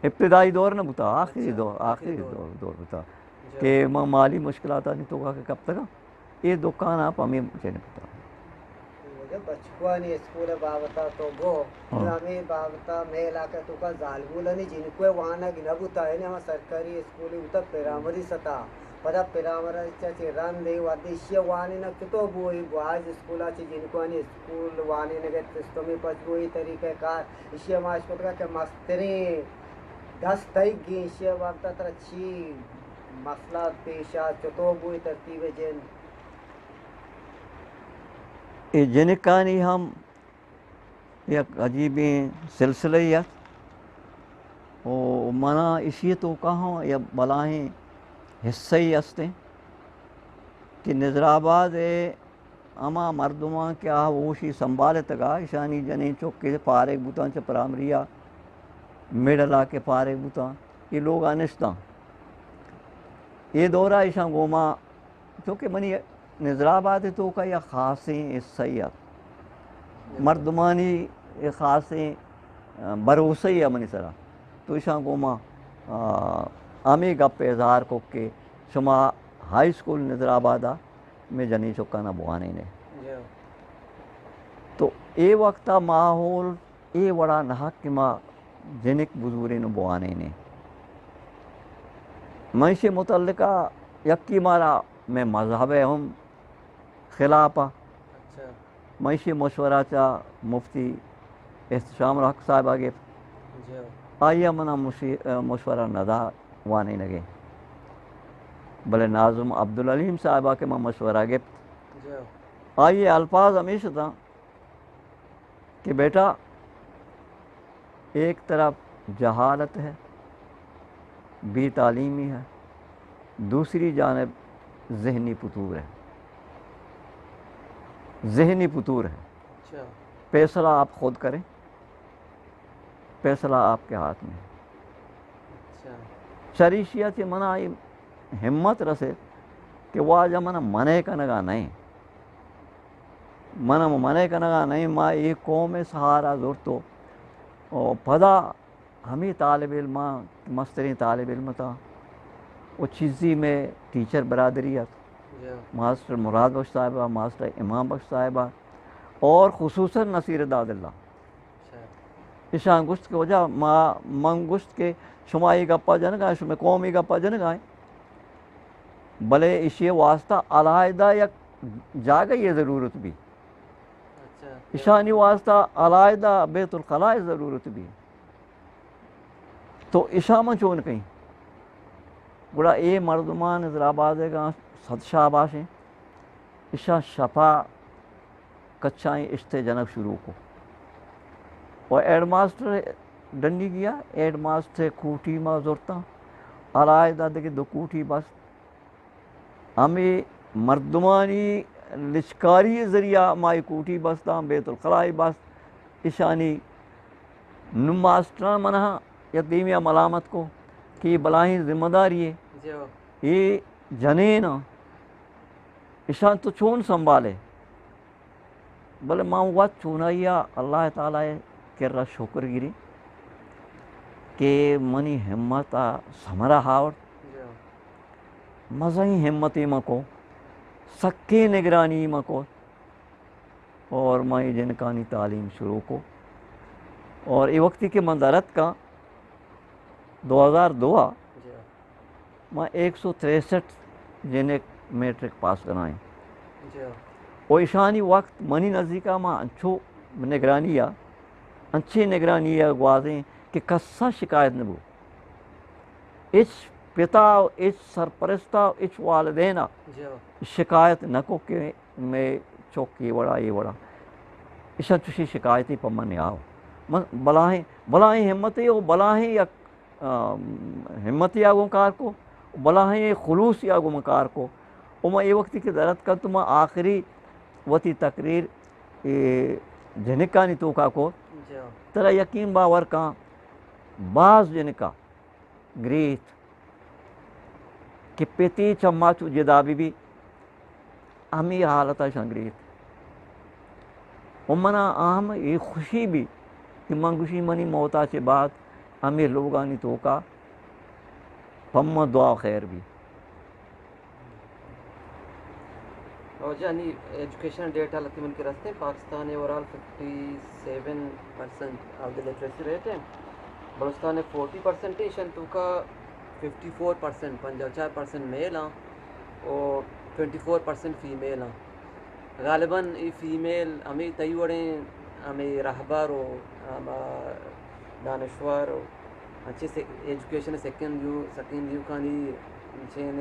ابتدائی دور نہ بوتا، آخری اچھا، دور، آخری آخری دور۔ دور، دور بوتا۔ جی۔ کہ ما مالی مشکلاتانی توکا کہ کپتگاں، اے دکان آپ ہمے جنک بوتا۔ واجہ بچکانی اسکول ءِ بابت ءَ تو گو، ہاں۔ ہمے بابت ءَ مئے علاقہ ءِ توکا زالبولانی جنکو ءِ وانگ نہ بوتا، یعنی ہما سرکاری اسکولے بوتا پرائمری سطح، پدا پرائمری چہ چہ رند اے وھدے ایشی ءِ وانینگ چتو بو، اے بوائز اسکول ءَ چہ جنکوانی اسکول وانینگ ءِ سسٹمے پچ بو، اے طریقہ کار ایشی ءَ ما اشکتگ کہ مستریں دست تئیگ ایں، ایشی ءِ بابت ءَ ترا چی مسئلہ پیش آت، چتو بو اے ترتیب ءِ جند؟ اے جنکانی ہم یک عجیبیں سلسلہ ای ات و منا ایشی ءِ توکا ہم یک بلاہیں حصہ ای استیں کہ نظر آباد ءِ ہما مردماں کہ آ ہوشی سنبھالتگ ءَ، ایشانی جنین چک کہ فارغ بوتاں چہ پرائمری ءَ، مڈل ءَ کہ فارغ بوتاں، اے لوگ ءَ نشتاں۔ اے دور ءَ ایشاں گوما، چونکہ منی نظر آباد ءِ توکا یک خاصیں حصہ ای ات، مردمانی یک خاصیں، آ، بھروسہ ای ءَ منی سرا، تو ایشاں گوما، آ، ہمے گپ ءِ اظہار کت کہ شما ہائی اسکول نظر آباد ءَ مئے جنین چکانا بوانین ئے۔ جی۔ تو اے وقتا ماحول اے وڑا نہ ات کہ ما جنک بزورین و بوانین ئے۔ من ایشی متعلقہ یکی مارا مئے مذہب ءِ ہم خلاف ءَ۔ اچھا۔ من ایشی مشورہ چہ مفتی احتشام الحق صاحب ءَ گپت۔ جی۔ آئی ءَ منا مشی-، مشورہ نہ دا وانینگ ءِ۔ بلے ناظم عبدالعلیم صاحب ءَ کہ من مشورہ گپت، جی۔ آئی ءِ الفاظ ہمیش اتاں کہ بیٹا، ایک طرف جہالت ہے، بے تعلیمی ہے، دوسری جانب ذہنی فتور ہے۔ ذہنی فتور ہے۔ اچھا۔ فیصلہ آپ خود کریں۔ فیصلہ آپ کے ہاتھ میں۔ اچھا۔ چریشی ءَ چہ من ءَ اے ہمت رسیت کہ واجہ من ءَ منع کنگ ءَ نہ ایں۔ من ءَ منع کنگ ءَ نہ ایں، ما اے قوم ءِ سہارا زرت و، و پدا ہمے طالب علماں، مستریں طالب علم اتاں، و چیزی مئے ٹیچر برادری ات، جی۔ ماسٹر مراد بخش صاحب ءَ، ماسٹر امام بخش صاحب ءَ، اور خصوصاً نصیر داد اللہ۔ اچھا۔ اشاں گوشت کہ واجہ ما، من گوشت کہ شما اے گپا جنگا، شمئے قوم اے گپا جنگا ایں، بلے اشی واسطہ علیحدہ یک جاگہ ءِ ضرورت بی۔ اچھا۔ اشانی واسطہ علیحدہ بیت الخلا ءِ ضرورت بی۔ تو اشاں من چون کئیں؟ گڑا اے مردمان حیدرآباد ءَ گاں صد شاباش ایں۔ اشاں شپا کچائیں اشتے جنگ شروع کو۔ و ہیڈ ماسٹر ڈنی گیا، ہیڈ ماسٹر کوٹی ما زرتاں، علیحدہ دگہ دو کوٹی بست۔ ہمے مردمانی لچکاری ذریعہ ما اے کوٹی بستاں، بیت الخلائی بست۔ اشانی نوں ماسٹراں من ءَ یک دیمی ءَ ملامت کو کہ اے بلاہیں ذمہ داری اے۔ جی۔ اے جنین آں، اشاں تو چون سنبھالے؟ بلے ما وت چونائی ءَ اللہ تعالیٰ ءِ کرا شکر گری کہ منی ہمت ءَ ثمرہ آورت۔ جی۔ مزنیں ہمتے من کو، سکیں نگرانی من کو، اور من اے جنکانی تعلیم شروع کو۔ اور اے وقتی کہ من در اتکاں دو ہزار دو ءَ، جی۔ من ایک سو تریسٹھ جنک میٹرک پاس کنائیں۔ جی۔ و اشانی وقت منی نزیکا ما انچو نگرانی ءَ، انچیں نگرانی ءَ گوازیں کہ کسا شکایت نہ بو۔ ہچ پتا و ہچ سرپرستا و ہچ والدینا، جی۔ شکایت نہ کو کہ مئے چک اے وڑا، اے وڑا۔ اشاں چوشیں شکایتے پہ من نیاؤ۔ من بلاہیں، بلاہیں ہمتے و بلاہیں یک آ، ہمتے ءَ گوں کار کو، بلاہیں خلوصے ءَ گوں من کار کو۔ و من اے وقتی کہ در اتکاں تو من آخری وتی تقریر اے جنکانی توکا کو۔ جی۔ ترا یقین باور کن، باز جنکا گریت کہ پتی چہ ما چو جدا بہ بی۔ ہمے حالت ءَ اشاں گریت۔ و منا آ ہم اے خوشی بی کہ من گوشی منی موت ءَ چہ بعد ہمے لوگانی توکا پہ من دعا خیر بی۔ واجہ نی ایجوکیشن ڈیٹا لتی من کہ رستیں، پاکستان اوورآل ففٹی سیون پرسنٹ آف دی لٹریسی ریٹ ہیں، بلوچستان فورٹی پرسنٹ ہیں، ایشان توکا ففٹی فور پرسنٹ، پنجاہ چار پرسنٹ میل ہیں، و ٹوئنٹی فور پرسنٹ فیمیل ہیں۔ غالباً اے فیمیل ہمے تئی وڑیں ہمے رہبر و ہما دانشور و انچیں سے-، ایجوکیشن سکین دیو-، سکین دیوکانی انچیں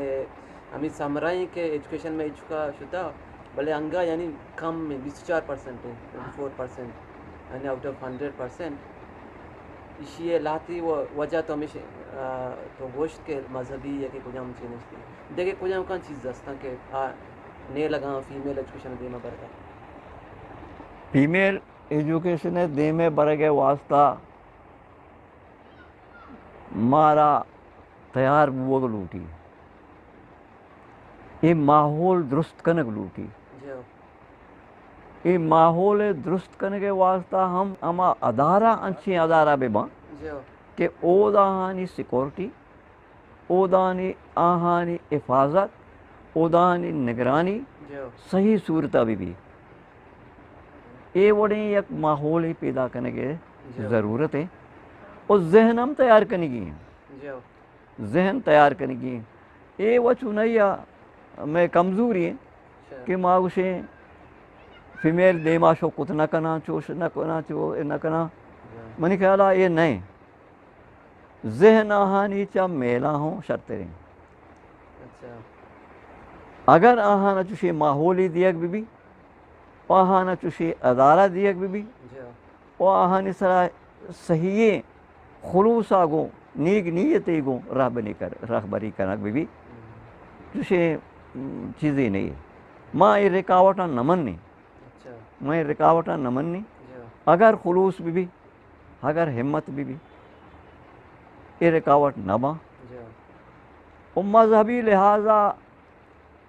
ہمے سمرائیں کہ ایجوکیشن میں ایجوکا شتا، بلے انگا یعنی کم میں بیست چار پرسنٹ ہیں، ٹوئنٹی فور پرسنٹ، یعنی آؤٹ آف ہنڈریڈ پرسنٹ۔ ایشی ءِ لہتے و-، وجہ تو ہمیش، آ، تو گوشت کہ مذہبی یا کہ کجام چیز نشتی۔ دگہ کجام کان چیز ہستاں کہ آ نیلگاں فیمیل ایجوکیشن دیما برگا؟ فیمیل ایجوکیشن ءِ دیما برگ ءِ واسطہ مارا تیار بوگ لوٹی۔ اے ماحول درست کنگ لوٹی۔ جی۔ اے ماحول ءِ درست کنگ ءِ واسطہ ہم ہما ادارہ، انچیں ادارہ بہ باں، جی، کہ اوداہانی سیکورٹی، اودانی، آہانی حفاظت، اودانی نگرانی، جی، صحیح صورت ءَ بہ بی۔ اے وڑیں یک ماحولے پیدا کنگ ءِ، جی، ضرورت ہے۔ و ذہن ہم تیار کنگی ہیں۔ جی۔ ذہن تیار کنگی ہیں۔ اے و چونائی ءَ مئے کمزوری ہیں، اچھا، کہ ما گوشیں فیمیل دیما شو کت نہ کناں، چوش نہ کناں، چو نہ کناں۔ جی۔ منی خیال ءَ اے نہ ہیں۔ ذہن آہانی چہ میلاں ہوں شرتریں۔ اچھا۔ اگر آہانا چوشیں ماحولے دیگ بہ بی، آہانا چوشیں ادارہ دیگ بہ بی، جی، و آہانی سرا صحیحیں خلوصا گوں نیک نیتے گوں رہبری کر-، رہبری کنگ بہ بی، ہم، چوشیں، م، چیزے نہیں۔ ما اے رکاوٹاں نہ منیں۔ اچھا۔ ما اے رکاوٹاں نہ منیں۔ جی۔ اگر خلوص بہ بی، اگر ہمت بہ بی، اے رکاوٹ نہ باں۔ جی۔ و مذہبی لحاظا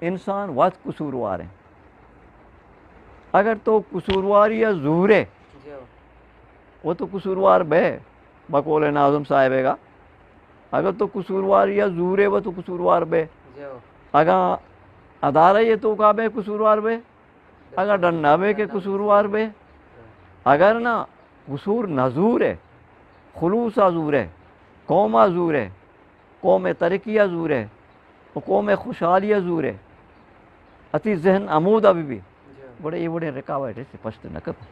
انسان وت قصوروار ہیں۔ اگر تو قصورواری یا زورے، جی۔ وہ تو قصوروار بے، بقول ناظم صاحب گا، اگر تو قصورواری یا زورے، وہ تو قصوروار بے۔ جی۔ اگاں ادارہ یہ تو کا بے قصوروار بے، اگر ڈنڈا بے کہ قصوروار بے، اگر نہ قصور نہ زورے، خلوصا زورے، قوما زورے، قوم ترقی ء زورے و قوم خوشحالی ء زورے، اتی ذہن ہمودا بہ بی، جی۔ گڑا اے وڑیں رکاوٹ سے پشت نہ کپ۔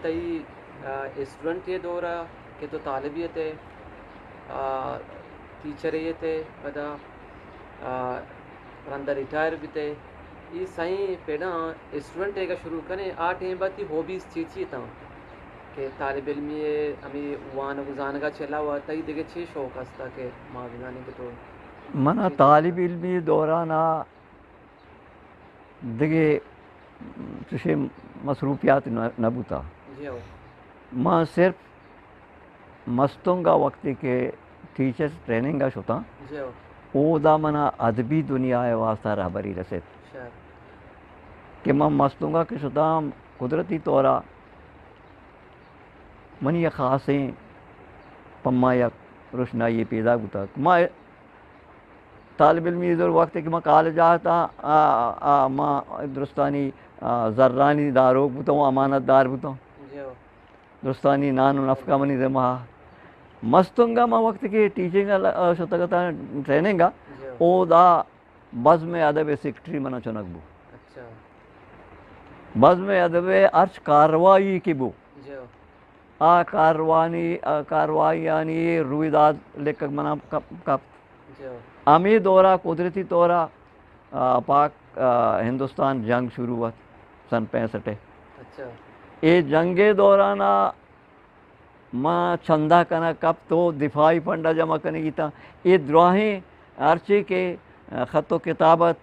تئی، آ، اسٹوڈنٹ یہ دور ء کہ تو طالبیت ہے، آ، ٹیچر یہ تے پدا، آ، رندا ریٹائر بیتے، ای سائیں پیڑاں اسٹوڈنٹ ایگا شروع کنے، آ ٹیم با تی ہابیز چی چی تاں؟ کہ طالب علمی ء ہمے وانگ و زانگ ء چہ علاوہ تئی دگہ چے شوق است کہ ما بزانیں کہ تو منا چے چے طالب علمی دوران ء دگہ چشیں مصروفیات نہ، نہ بوتا۔ جی ہو۔ ما صرف مستونگ ء وقتی کہ ٹیچرز ٹریننگ ء شتاں، جی ہو۔ اودا منا ادبی دنیا ء واسطہ رہبری رسیت۔ شر۔ کہ من مستونگ ء کہ شتاں قدرتی طور ء منی یک خاصیں پما یک روشنائی پیدا بوتگ۔ ما طالب علمی دور وقت کہ ما کالج آتا، آ، آ، ما درستانی، آ، زرانی داروک بوتوں، امانت دار بوتوں۔ جی ہو۔ درستانی نان و نفقہ منی ذمہ۔ مستونگا ما وقت کہ ٹیچنگ ء ل-، آ، شتگ اتاں ٹریننگ ء، جی ہو۔ اودا بزم ادب سیکرٹری منا چنگ بو۔ اچھا۔ بزم ادب ہرچ کاروائی کہ بو، جی۔ آ کاروانی، آ کاروائیانی رویداد لکھگ منا کپ-، کپت۔ جی۔ ہمے دورا قدرتی طورا، آ، پاک، آ، ہندوستان جنگ شروع ات سن پینسٹھ ء۔ اچھا۔ اے جنگ ء دورانا ما چندہ کنگ کپت و دفاعی فنڈ ء جمع کنگی تاں۔ اے دراہیں ہرچے کہ خط و کتابت،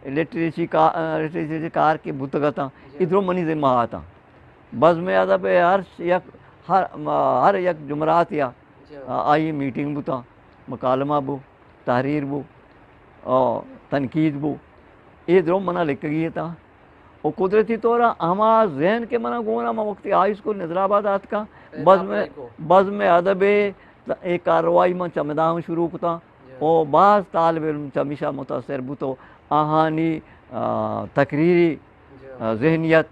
لٹریچی کا-، لٹریچر کار کہ بوتگ اتاں، جی۔ اے درو منی ذمہ آتاں۔ بزم ادب ء ہر یک، ہر، ہر یک جمعرات یا، جی۔ آئی میٹنگ بوتاں، مکالمہ بو، تحریر بو، او تنقید بو۔ اے درو منا لکھگی اتاں۔ و قدرتی طور ء ہما ذہن کہ منا گون ء، من وقتی ہائی اسکول نظر آباد آتکاں، بزم، بزم ادب ء اے کاروائی من چمداں شروع کتاں۔ جی۔ و باز طالب علم چمیشا متاثر بوت و آہانی، آ، تقریری، جی۔ آ، ذہنیت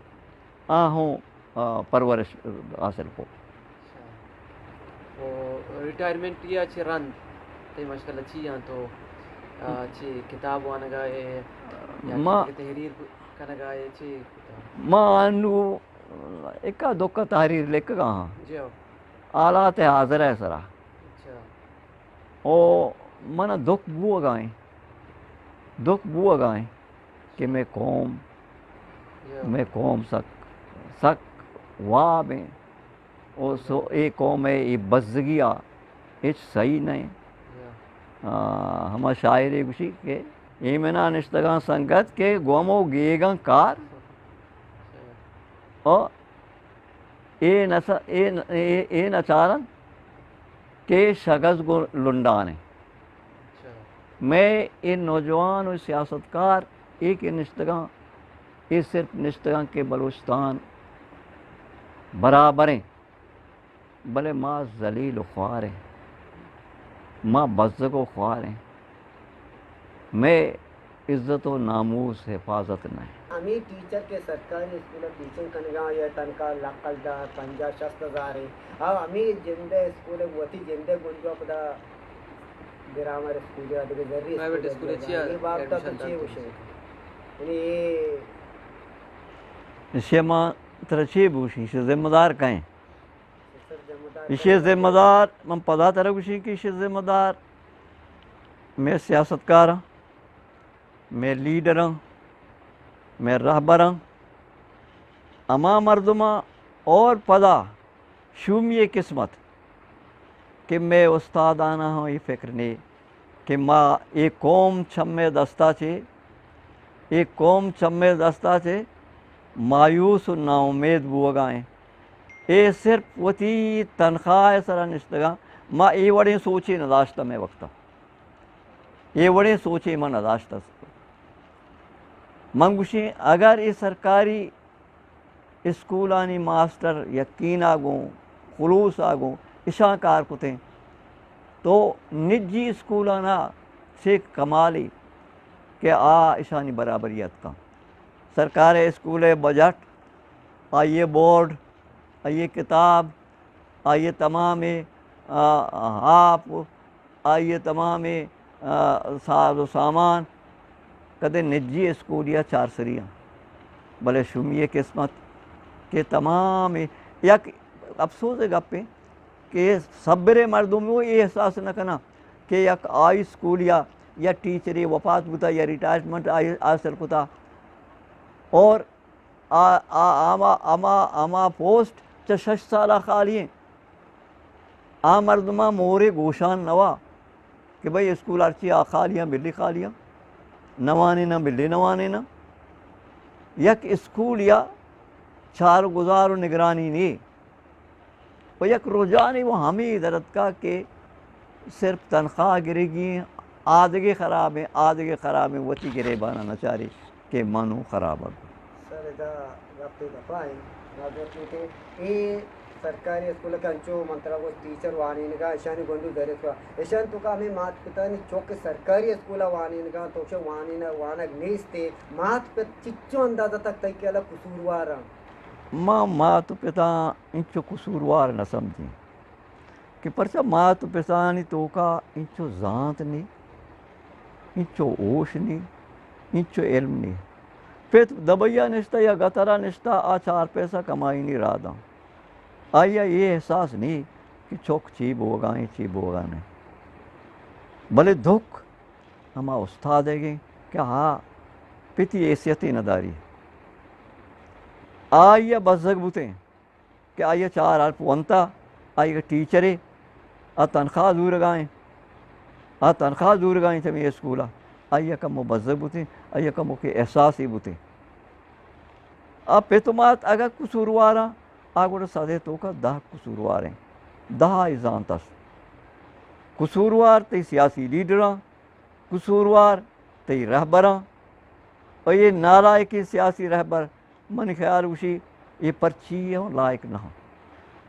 آہوں، آ، پرورش حاصل کو۔ اچھا۔ و ریٹائرمنٹ یا چہ رند تئی مشغلہ چی آں تو، آ، چی کتاب وانگا ہے یا ما کہ تحریر کنگا ہے چی؟ ما انو اکا دکا تحریر لکھگا ہاں۔ جی ہو۔ حالات حاضر ہے سرا۔ اچھا۔ او من دکھ بوگا ہیں۔ دک بوگا ایں کہ مئے قوم، یا۔ مئے قوم سک، سک واب ایں۔ او سو اے قوم ء اے بزگی ء ہچ سہی نہ ایں۔ یا۔ آ، ہما شاعرے گوشی کہ ایمنا نشتگاں سنگت کہ گوم و گیگاں کار۔ یا۔ او اے نہ س-، اے ن-، اے، اے نہ چارن کہ شگز گوں لنڈان ایں۔ اچھا۔ مئے اے نوجوان و سیاستکار اے کہ نشتگاں، اے صرف نشتگاں کہ بلوچستان برابر ایں، بلے ما ذلیل و خوار ایں، ما بزگ و خوار ایں۔ مئے عزت و ناموس حفاظت نہ۔ ہمے ٹیچر کہ سرکاری اسکول ء ٹیچنگ کنگا یا تنخواہ لکھ ہزار، پنجاہ شست ہزار ایں، آ ہمے جند ء اسکول ء وتی جند ء گنجو پدا گرامر اسکول یا دگہ زری پرائیویٹ اسکول اسکول ء ء چیا اے بابت ء تو ایڈمیشن چے داتگ؟ گوشے؟ یعنی اے ایشی ء ما ترا چے بوشیں؟ ایشی ذمہ دار کئے؟ ایشی ذمہ دار، من پدا ترا گوشیں کہ ایشی ذمہ دار مئے سیاستکاراں، مئے لیڈراں، مئے رہبراں، ہما مردماں اور پدا شومی قسمت کہ مئے استاداناں ہم اے فکر نے کہ ما اے قوم چمے دستا چے، اے قوم چمے دستا چے مایوس و ناامید بوگا ایں۔ اے صرف وتی تنخواہ ءِ سرا نشتگاں۔ ما اے وڑیں سوچے نہ داشتہ مئے وقتا۔ اے وڑیں سوچے ما نہ داشتہ۔ من گوشیں، اگر اے سرکاری اسکولانی ماسٹر یقینا گوں، خلوصا گوں، اشاں کار کتیں، تو نجی اسکولانا چے کمالے کہ آ اشانی برابری اتکاں۔ سرکار ءِ اسکول ءِ بجٹ، آئی ءِ بورڈ، آئی ءِ کتاب، آئی ءِ تمامیں، آ، آپ، آئی ءِ تمامیں، آ، ساز و سامان کدے نجی اسکولیا چارسری آں۔ بلے شومی ءِ قسمت کہ تمامیں، یک افسوز ءِ گپے کہ سبرے مردم وہ اے احساس نہ کناں کہ یک ہائی اسکولیا یا ٹیچرے وفات بوتا یا ریٹائرمنٹ آئی حاصل کتا اور آ، آ، ہما، ہما، ہما پوسٹ چہ شش سالا خالی ایں۔ آ مردماں مورے گوشان نوا کہ بھئی اسکول ہرچی آ خالی ایں، بلی خالی ایں، نوانیناں، بلی نوانیناں۔ یک اسکولیا چار و گزار و نگرانی نی۔ و یک رجحانے وہ ہمے در اتکا کہ صرف تنخواہ گرگی، آدگہ خرابیں، آدگہ خرابیں، وتی گریبانا نچاری کہ من اوں خراب ات۔ سر، ادا گپے دپا ایں، ما گوشت کہ اے سرکاری اسکول کہ انچو من ترا گوشت ٹیچر وانینگا، اشانی گونڈو درس کا، اشان تو کا ہمیں مات پتانی چوک سرکاری اسکولا وانینگا، تو کہ وانینگ، وانگ نیستے، مات پت چچو اندازہ تک تئی خیالا قصوروار ایں؟ ما مات و پتاں انچو قصوروار نہ سمجھیں کہ پرچا مات و پتانی توکا انچو زانت نی، انچو ہوش نی، انچو علم نی۔ پت دبئی ءَ نشتہ یا گتر ءَ نشتہ، آ چار پیسہ کمائینی راہ داں۔ آئی ءَ اے احساس نی کہ چک چی بوگا ایں، چی بوگا نہ۔ بلے دکھ ہما استاد ئیگ ایں کہ آ پتی حیثیتے نہ داری۔ آئی ءَ بزگ بوتیں کہ آئی ءَ چار حرف ونتا، آئی ءَ ٹیچرے، آ تنخواہ زورگا ایں، آ تنخواہ زورگا ایں چمے اسکولا، آئی ءَ کمو بزگ بوتیں، آئی ءَ کمو کہ احساسے بوتیں۔ آ پت و مات اگاں قصورواراں، آ گڑا صدے توکا دہ قصوروار ایں، دہ آئی زانت است۔ قصوروار تئی سیاسی لیڈراں، قصوروار تئی رہبراں، و اے نالائقیں سیاسی رہبر، منی خیال گوشی، اے پرچی ہوں لائق نہ ہوں۔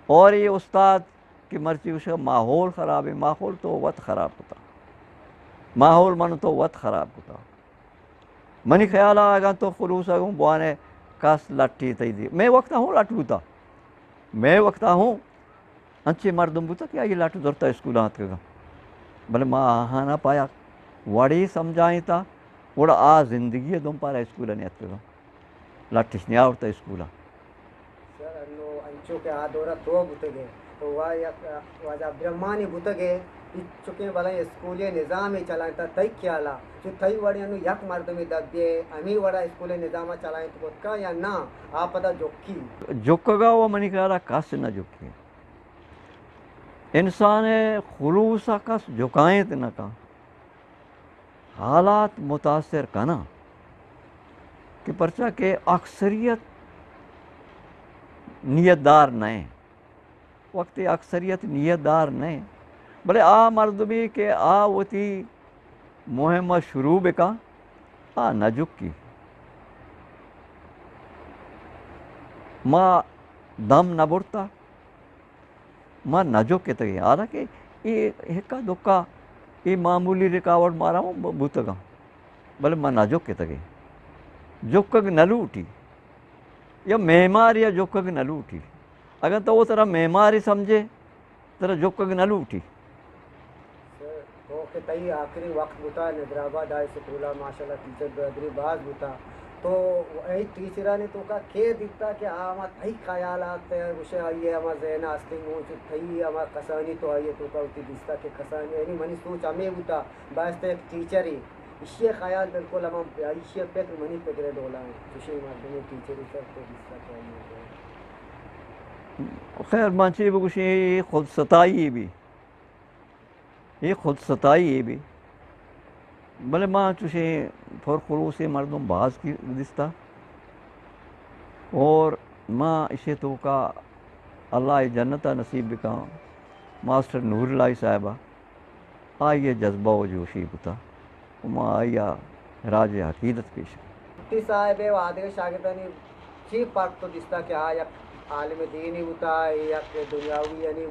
اور اے استاد کہ مرچی گوشی ماحول خراب ایں، ماحول تو وت خراب کتا، ماحول من تو وت خراب کتا۔ منی خیالا اگاں تو خلوصا گوں بوانے کس لٹے تئی دی۔ مئے وقتا ہوں لٹ بوتا۔ مئے وقتا ہوں انچیں مردم بوتا کہ آئی لٹ زرتا اسکولاں اتکگاں۔ بلے ما آہانا پایا وڑے سمجھائینتا، گڑا آ زندگی ءِ دم پارا اسکولا نیاتکگاں۔ لٹ اش نیاورتا اسکولا۔ سر، انو انچو کہ آ دورا تو بوتگے، تو وا یک واجہ عبدالرحمنے بوتگے، ہچکیں بلائیں اسکولے نظامے چلائینتا تئی خیالا؟ چو تئی وڑیں انو یک مردمے دبے ہمے وڑا اسکولے نظاما چلائینت کت کا یا نہ؟ آ پدا جکی؟ جکگا و منی خیالا کس نہ جکی۔ انسان ءِ خلوصا کس جکائینت نہ کن۔ حالات متاثر کناں کہ پرچا کہ اکثریت نیت دار نہ ایں۔ وقتی اکثریت نیت دار نہ ایں، بلے آ مردمے کہ آ وتی مہم ءَ شروع بکن، آ نہ جکی۔ ما دم نہ برتا۔ ما نہ جکتگیں، حالانکہ اے ہکا دکا اے معمولی رکاوٹ مارا ہوں بوتگاں، بلے ما نہ جکتگیں۔ جکگ نہ لوٹی، یا معمارے ءَ جکگ نہ لوٹی۔ اگاں تو ترا معمارے سمجھے، ترا جکگ نہ لوٹی۔ سر، تو کہ تئی آخری وقت بوتا نظر آباد ہائی سکول ءَ، ماشاءاللہ ٹیچر برادری باز بوتا، تو اے ٹیچرانی توکا کے دیتا کہ آ ہما تئی خیالات ءَ گوشے، آئی ءِ ہما ذہن ءَ ہستیں گوں چو تئی ہما کسانی تو آئی ءِ توکا وتی دیستا کہ کسانی، یعنی منی سوچ ہمے بوتا، بایست یک ٹیچرے، ایشی ءِ خیال بالکل ہما، ایشی ءِ فکر منی فکر ءِ ڈولا ایں، چوشیں مردمے ٹیچرے سر تو دیستا کہ آئی ءِ۔ خیر، من چی بگوشیں، اے خود ستائی بی۔ اے خود ستائی اے بی، بلے ما چوشیں پرخلوصیں مردم باز کی دیستا، اور ما اشے توکا اللہ ء جنت ء نصیب بکاں۔ ماسٹر نور الہی صاحب ء آئی ء جذبہ و جوشی بوتا و ما آئی ء راج عقیدت پیش کن۔ مفتی صاحب ء و آدگہ شاگردانی چی فرق تو دیستا کہ آ یک عالم دینی بوتا، یک دنیاوی یعنی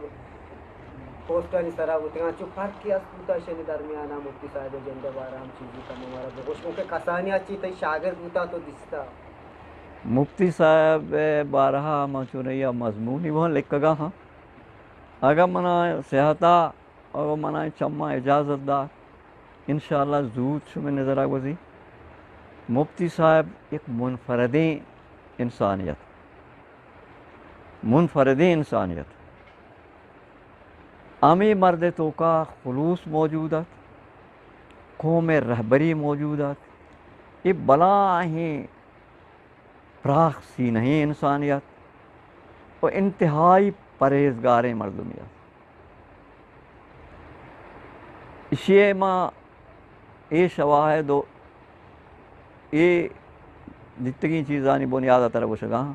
پوسٹانی سرا بوتگاں، چو فرقی است بوتا شنی درمیان ء؟ مفتی صاحب ء جند ء بارہ ہم چیزی کم مارا بگوش کن کہ کسانی ء چی تئی شاگرد بوتا تو دیستا؟ مفتی صاحب ء بارہ ء من چونیا مضمونی وہاں لکھگا ہاں۔ اگاں منا صحت ء اگاں منا چماں اجازت دات، انشاءاللہ زوت شمئے نظر ء گوزی۔ مفتی صاحب یک منفردیں انسانیت، منفردیں انسانیت۔ ہمے مرد ء توکا خلوص موجود ات، قوم ء رہبری موجود ات۔ اے بلاہیں پراخ سینہیں انسانیت و انتہائی پرہیزگاریں مردمے ات۔ ایشی ء ما اے شواہد و اے دیتگیں چیزانی بنیاد ء ترا گوشگا ہاں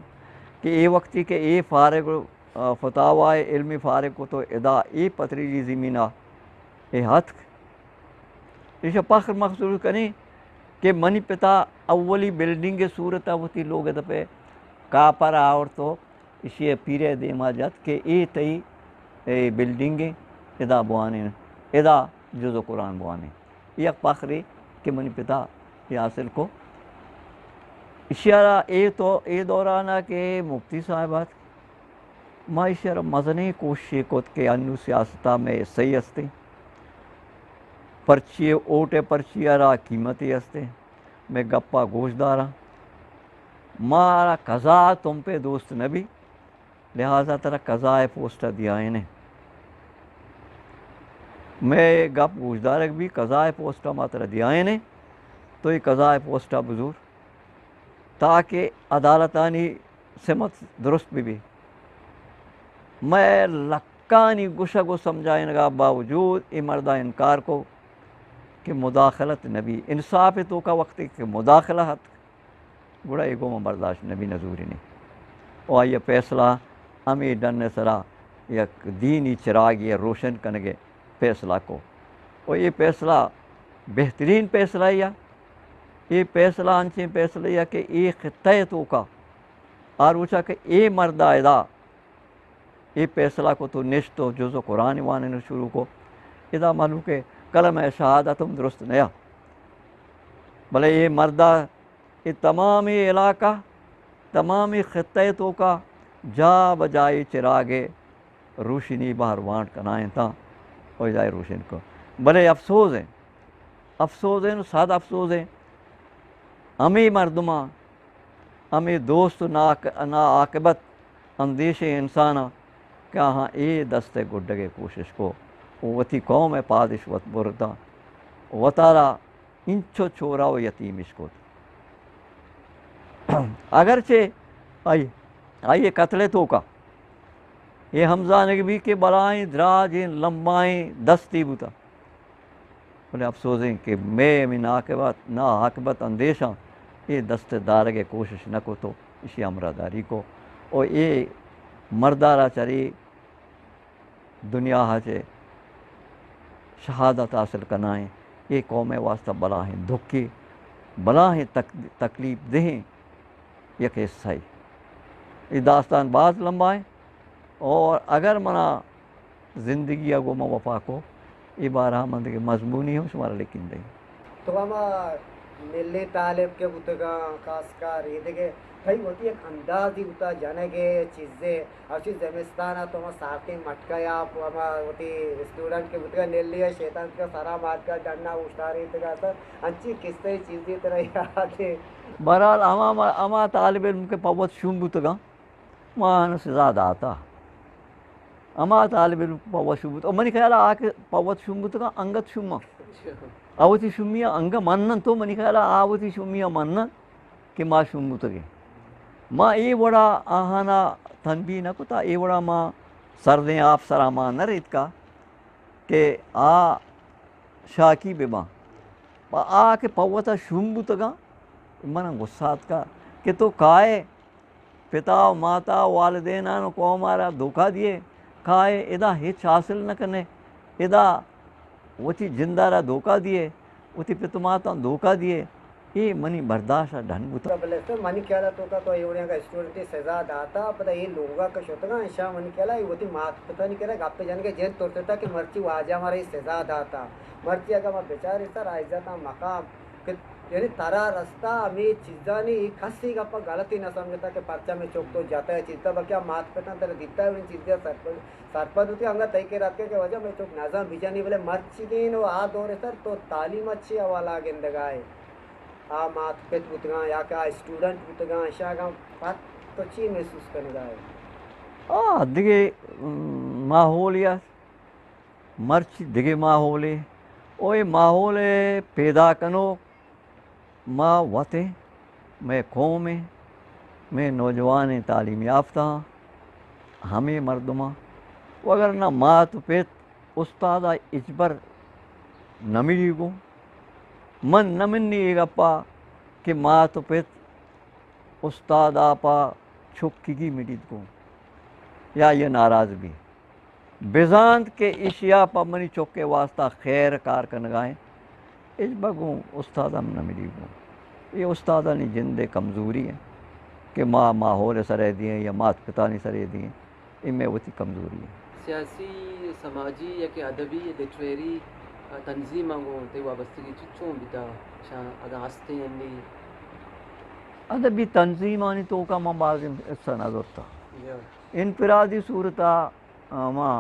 کہ اے وقتی کہ اے فارغ، آ، فتاوا ء علمی فارغ کت و ادا اے پتریجی زمین ء اے ہتک، ایشا فخر محسوس کنیں کہ منی پتا اولی بلڈنگ ء صورت ء وتی لوگ ء دپ ء کاپر ء آورت و ایشی ء پیرے دیما جت کہ اے تئی، اے بلڈنگ ء، ادا بوانین، ادا جز و قرآن بوانین۔ یک فخرے کہ منی پتا اے حاصل کو۔ ایشی ء را اے تو، اے دوران ء کہ مفتی صاحب ات، ما ایشی ء را مزنیں کوششے کت کہ انو سیاست ء مئے حصہ ای استیں، پرچی، ووٹ ء پرچی ء را قیمتے استیں، مئے گپ ء گوش داراں۔ مارا قضا ء تمپے دوست نہ بی، لہذا ترا قضا ء پوسٹ ء دیائینیں۔ مئے گپ گوشدارگ بی، قضا ء پوسٹ ء ما ترا دیائینیں، تو اے قضا ء پوسٹ ء بزور، تاکہ عدالتانی سمت درست بہ بی۔ مئے لکانی گشگ و سمجھائینگ ء باوجود اے مرد ء انکار کو کہ مداخلت نہ بی۔ انصاف ء توکا وقتے کہ مداخلہ ات، گڑا اے گوما برداشت نہ بی، نہ زورینی۔ و آئی ء فیصلہ ہمے ڈن ء سرا یک دینی چراگے ء روشن کنگ ء فیصلہ کو۔ و اے فیصلہ بہترین فیصلہ یا، اے فیصلہ انچیں فیصلہ یا کہ اے خطہ ء توکا آ روچا کہ اے مرد ء ادا اے فیصلہ کو تو نشت و جز و قرآن وانن شروع کو۔ ادا مہلوک ء کلمہ شہادت ہم درست نیا۔ بلے اے مرد ء اے تمامی علاقہ، تمامی خطہ ء توکا جا بجائی چراگ ء روشنی بہر وانٹ کنائینتاں و ادا روشن کو۔ بلے افسوز ہیں، افسوز ہیں، صد افسوز ہیں، ہمے مردماں، ہمے دوست و ناک-، ناعاقبت اندیشیں انساناں کہ آہاں اے دست ء گڈگ ء کوشش کو و وتی قوم ء پادش وت برتاں، وتارا انچو چورا و یتیم اش کت۔ اگرچہ آئی، آئی ء قتل ء توکا اے ہم زانگ بی کہ بلاہیں دراجیں لمبائیں دستی بوتا، بلے افسوزیں کہ مئے ہمے ناعاقبت، ناعاقبت اندیشاں اے دست ء دارگ ء کوشش نہ کت و ایشی ہمراہ داری کو و اے مردارا چرے دنیا ء چہ شہادت حاصل کنائیں، اے قوم ء واسطہ بلاہیں دکھے، بلاہیں تک-، تکلیف دہیں یک حصہ ء۔ اے داستان باز لمبا ہیں اور اگر منا زندگی ء گوں ما وفا کو، اے بارہ ء من دگہ مضمونی ہم شمارا لکھین دئیں۔ تو ہما نلیں طالب کہ بوتگاں، خاص کر ایدگہ، تئی وتی یک اندازی بوتا جنگ ء چیزے، ہرچی زمستان ء تو ہما سارتیں مٹکہ یا ہما وتی اسٹوڈنٹ کہ بوتگاں، نلی ء شیطان کہ سرا ماتکا ڈنا اوشتاریتگا تا، انچی قصہ چیزی ترا یاد ہے؟ بہرحال ہما، ہما، ہما طالب علم کہ پہ وت شوم بوتگاں، ما آناں سزا داتا۔ ہما طالب علم پہ وت شوم بوت۔ و منی خیال ء آ کہ پہ وت شوم بوتگاں، انگت شوماں۔ آ وتی شومی ء انگہ منن تو، منی خیال ء آ وتی شومی ء منن کہ ما شوم بوتگیں۔ ما اے وڑا آہانا تنبیہ نہ کتا، اے وڑا ما سردیں آپ سرا ما نہ ریتکا کہ آ شاکی بہ باں۔ پہ آ کہ پہ وتا شوم بوتگاں، منا غصہ آتکا کہ تو کائے پتا و ماتا و والدینان و قوم ء را دھوکہ دیئے، کائے ادا ہچ حاصل نہ کنے، ادا وتی جند ء را دھوکہ دیئے، وتی پت و ماتاں دھوکہ دیئے، اے منی برداشت ء ڈن بوتگ۔ بلے سر، منی خیال ء توکا تو اے وڑیں اگاں اسٹوڈنٹے سزا داتا، پدا اے لوگا کہ شتگاں، اشاں منی خیال ء اے وتی مات پتانی کرا گپ جنگ ء جند ترستا کہ مرچی واجہ مارا اے سزا داتا۔ مرچی اگاں ما بچاریں سر، عزت ء مقام کہ یعنی ترا رستہ ہمے چیزانی، اے کس اے گپا غلطی نہ سمجھتا کہ پرچا مئے چک تو جتا چیزتا، بلکہ آ مات پتاں ترا دیتا اے چیزا سرپد، سرپد ہوتی انگا تئی کرا اتکے کہ واجہ مئے چک نزان بجانی، بلے مرچیگین و آ دور سر تو تعلیم ء چے حوالہ گندگائے؟ آ مات پت بوتگاں یا کہ آ اسٹوڈنٹ بوتگاں، اشاں اگاں پت تو چی محسوس کنگائے؟ آ دگہ، م، ماحولے است، مرچی دگہ ماحولے، او اے ماحول ء پیدا کنوک ما وت ایں، مئے قوم ایں، مئے نوجوانیں تعلیم یافتہ آں، ہمے مردماں، وگرنہ مات و پت استاد ء ہچبر نہ ملی گوں۔ من نہ منی اے گپا کہ مات و پت استاد ء پہ چکگی ملیت گوں یا یہ ناراض بی۔ بزانت کہ ایشی ء پہ منی چک ء واسطہ خیر کار کنگا انت، ہچبر گوں استاد ہم نہ ملی گوں۔ اے استادانی جند ء کمزوری انت کہ ما ماحول ء سر ء دئیں یا مات پتانی سر ء دئیں، اے مئے وتی کمزوری انت۔ سیاسی، سماجی یا کہ ادبی، لٹریری، آ، تنظیماں گوں تئی وابستگی چ-، چون بیتا؟ شاں اگاں ہستیں انی؟ ادبی تنظیمانی توکا من باز حصہ نہ زرتا۔ جی۔ انفرادی صورتا، آ، ما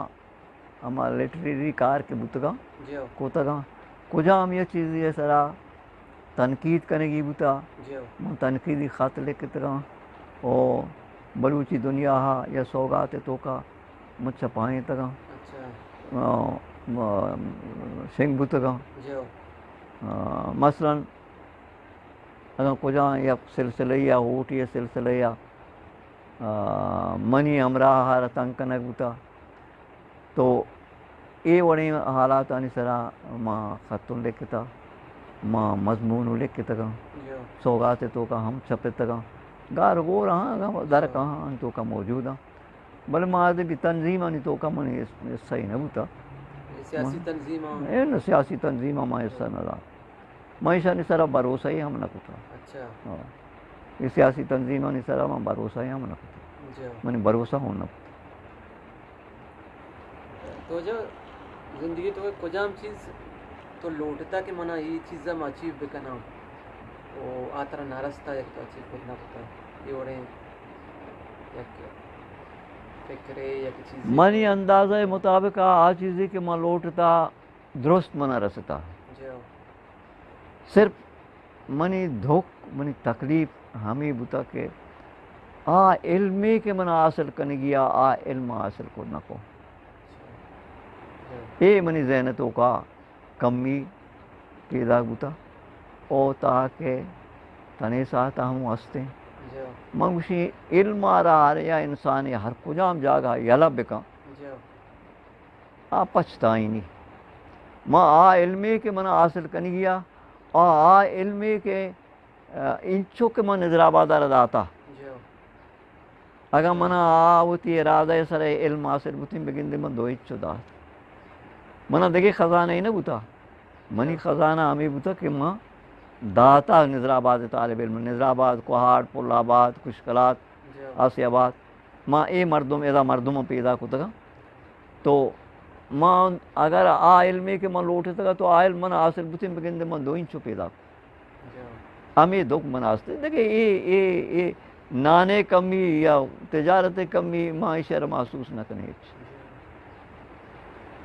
ہما لٹریری کار کہ بوتگاں، جی۔ کتگاں، کجام یک چیزے ء سرا تنقید کنگی بوتا، جی۔ من تنقیدی خط لکھتگاں، او بلوچی دنیا ء یا سوگات ء توکا من چھپائینتگاں۔ اچھا۔ آ، م-، شنگ بوتگاں۔ جی۔ آ، مثلاً اگاں کجام یک سلسلہ یا ہوٹی سلسلہ یا، آ، منی ہمراہ ء را تنگ کنگ بوتا، تو اے وڑیں حالاتانی سرا ما خط لکھتا، ما مضمون لکھتگاں، جی۔ سوگات ء توکا ہم چھپتگاں۔ گار گور آں، اگاں درک آں، ان توکا موجود آں۔ بلے ما ادبی تنظیمانی توکا منی حص-، حصہ ہی نہ بوتا۔ اے سیاسی تنظیماں؟ اے نہ، سیاسی تنظیماں ما حصہ نہ دات۔ من ایشانی سرا بھروسہ ہی ہم نہ کتا۔ اچھا۔ ہاں۔ اے سیاسی تنظیمانی سرا من بھروسہ ہی ہم نہ کتا۔ جی۔ منی بھروسہ ہوں نہ کتا۔ تو جو زندگی تو کجام چیز تو لوٹتا کہ منا اے چیزا ما اچیو بکناں، او آ ترا نہ رستا یا تو اچیو کت نہ کتا، اے وڑیں یک فکرے یک چیزے؟ منی اندازہ مطابق آ، آ چیزے کہ من لوٹتا، درست منا رستا۔ جی۔ صرف منی دھک، منی تکلیف ہمے بوتا کہ آ علمے کہ من حاصل کنگی آ، آ علم حاصل کت نہ کو۔ اے منی ذہن توکا کمی پیدا بوتا۔ او تاکہ تنے ساعت ہم ہستیں۔ جی۔ من گوشی علم آ را ہر یا انسان ہر کجام جاگہ یلہ بکن۔ جی۔ آ پچتائینی۔ ما آ علمے کہ من حاصل کنگی آ، آ، آ علمے کہ، آ، انچو کہ من نظر آباد ء را داتا۔ جی۔ اگاں من آ وتی ارادہ ء سر ء علم حاصل بوتیں بگندے من دو انچو دات۔ من دگہ خزانہ ای نہ بوتا۔ منی خزانہ ہمے بوتا کہ من داتا نظر آباد ء طالب علم، نظر آباد، کوہاٹ، پل آباد، کشکلات، جی۔ آسیہ آباد۔ ما اے مردم، ادا مردم پیدا کتگاں۔ تو من اگر آ علمے کہ من لوٹتگ تو آ علم من حاصل بوتیں بگندے من دو انچو پیدا۔ جی۔ ہمے دکھ من است۔ دگہ اے، اے، اے نانے کمی یا تجارت کمی ما ایشی را محسوس نہ کنیں ہچ۔ جی۔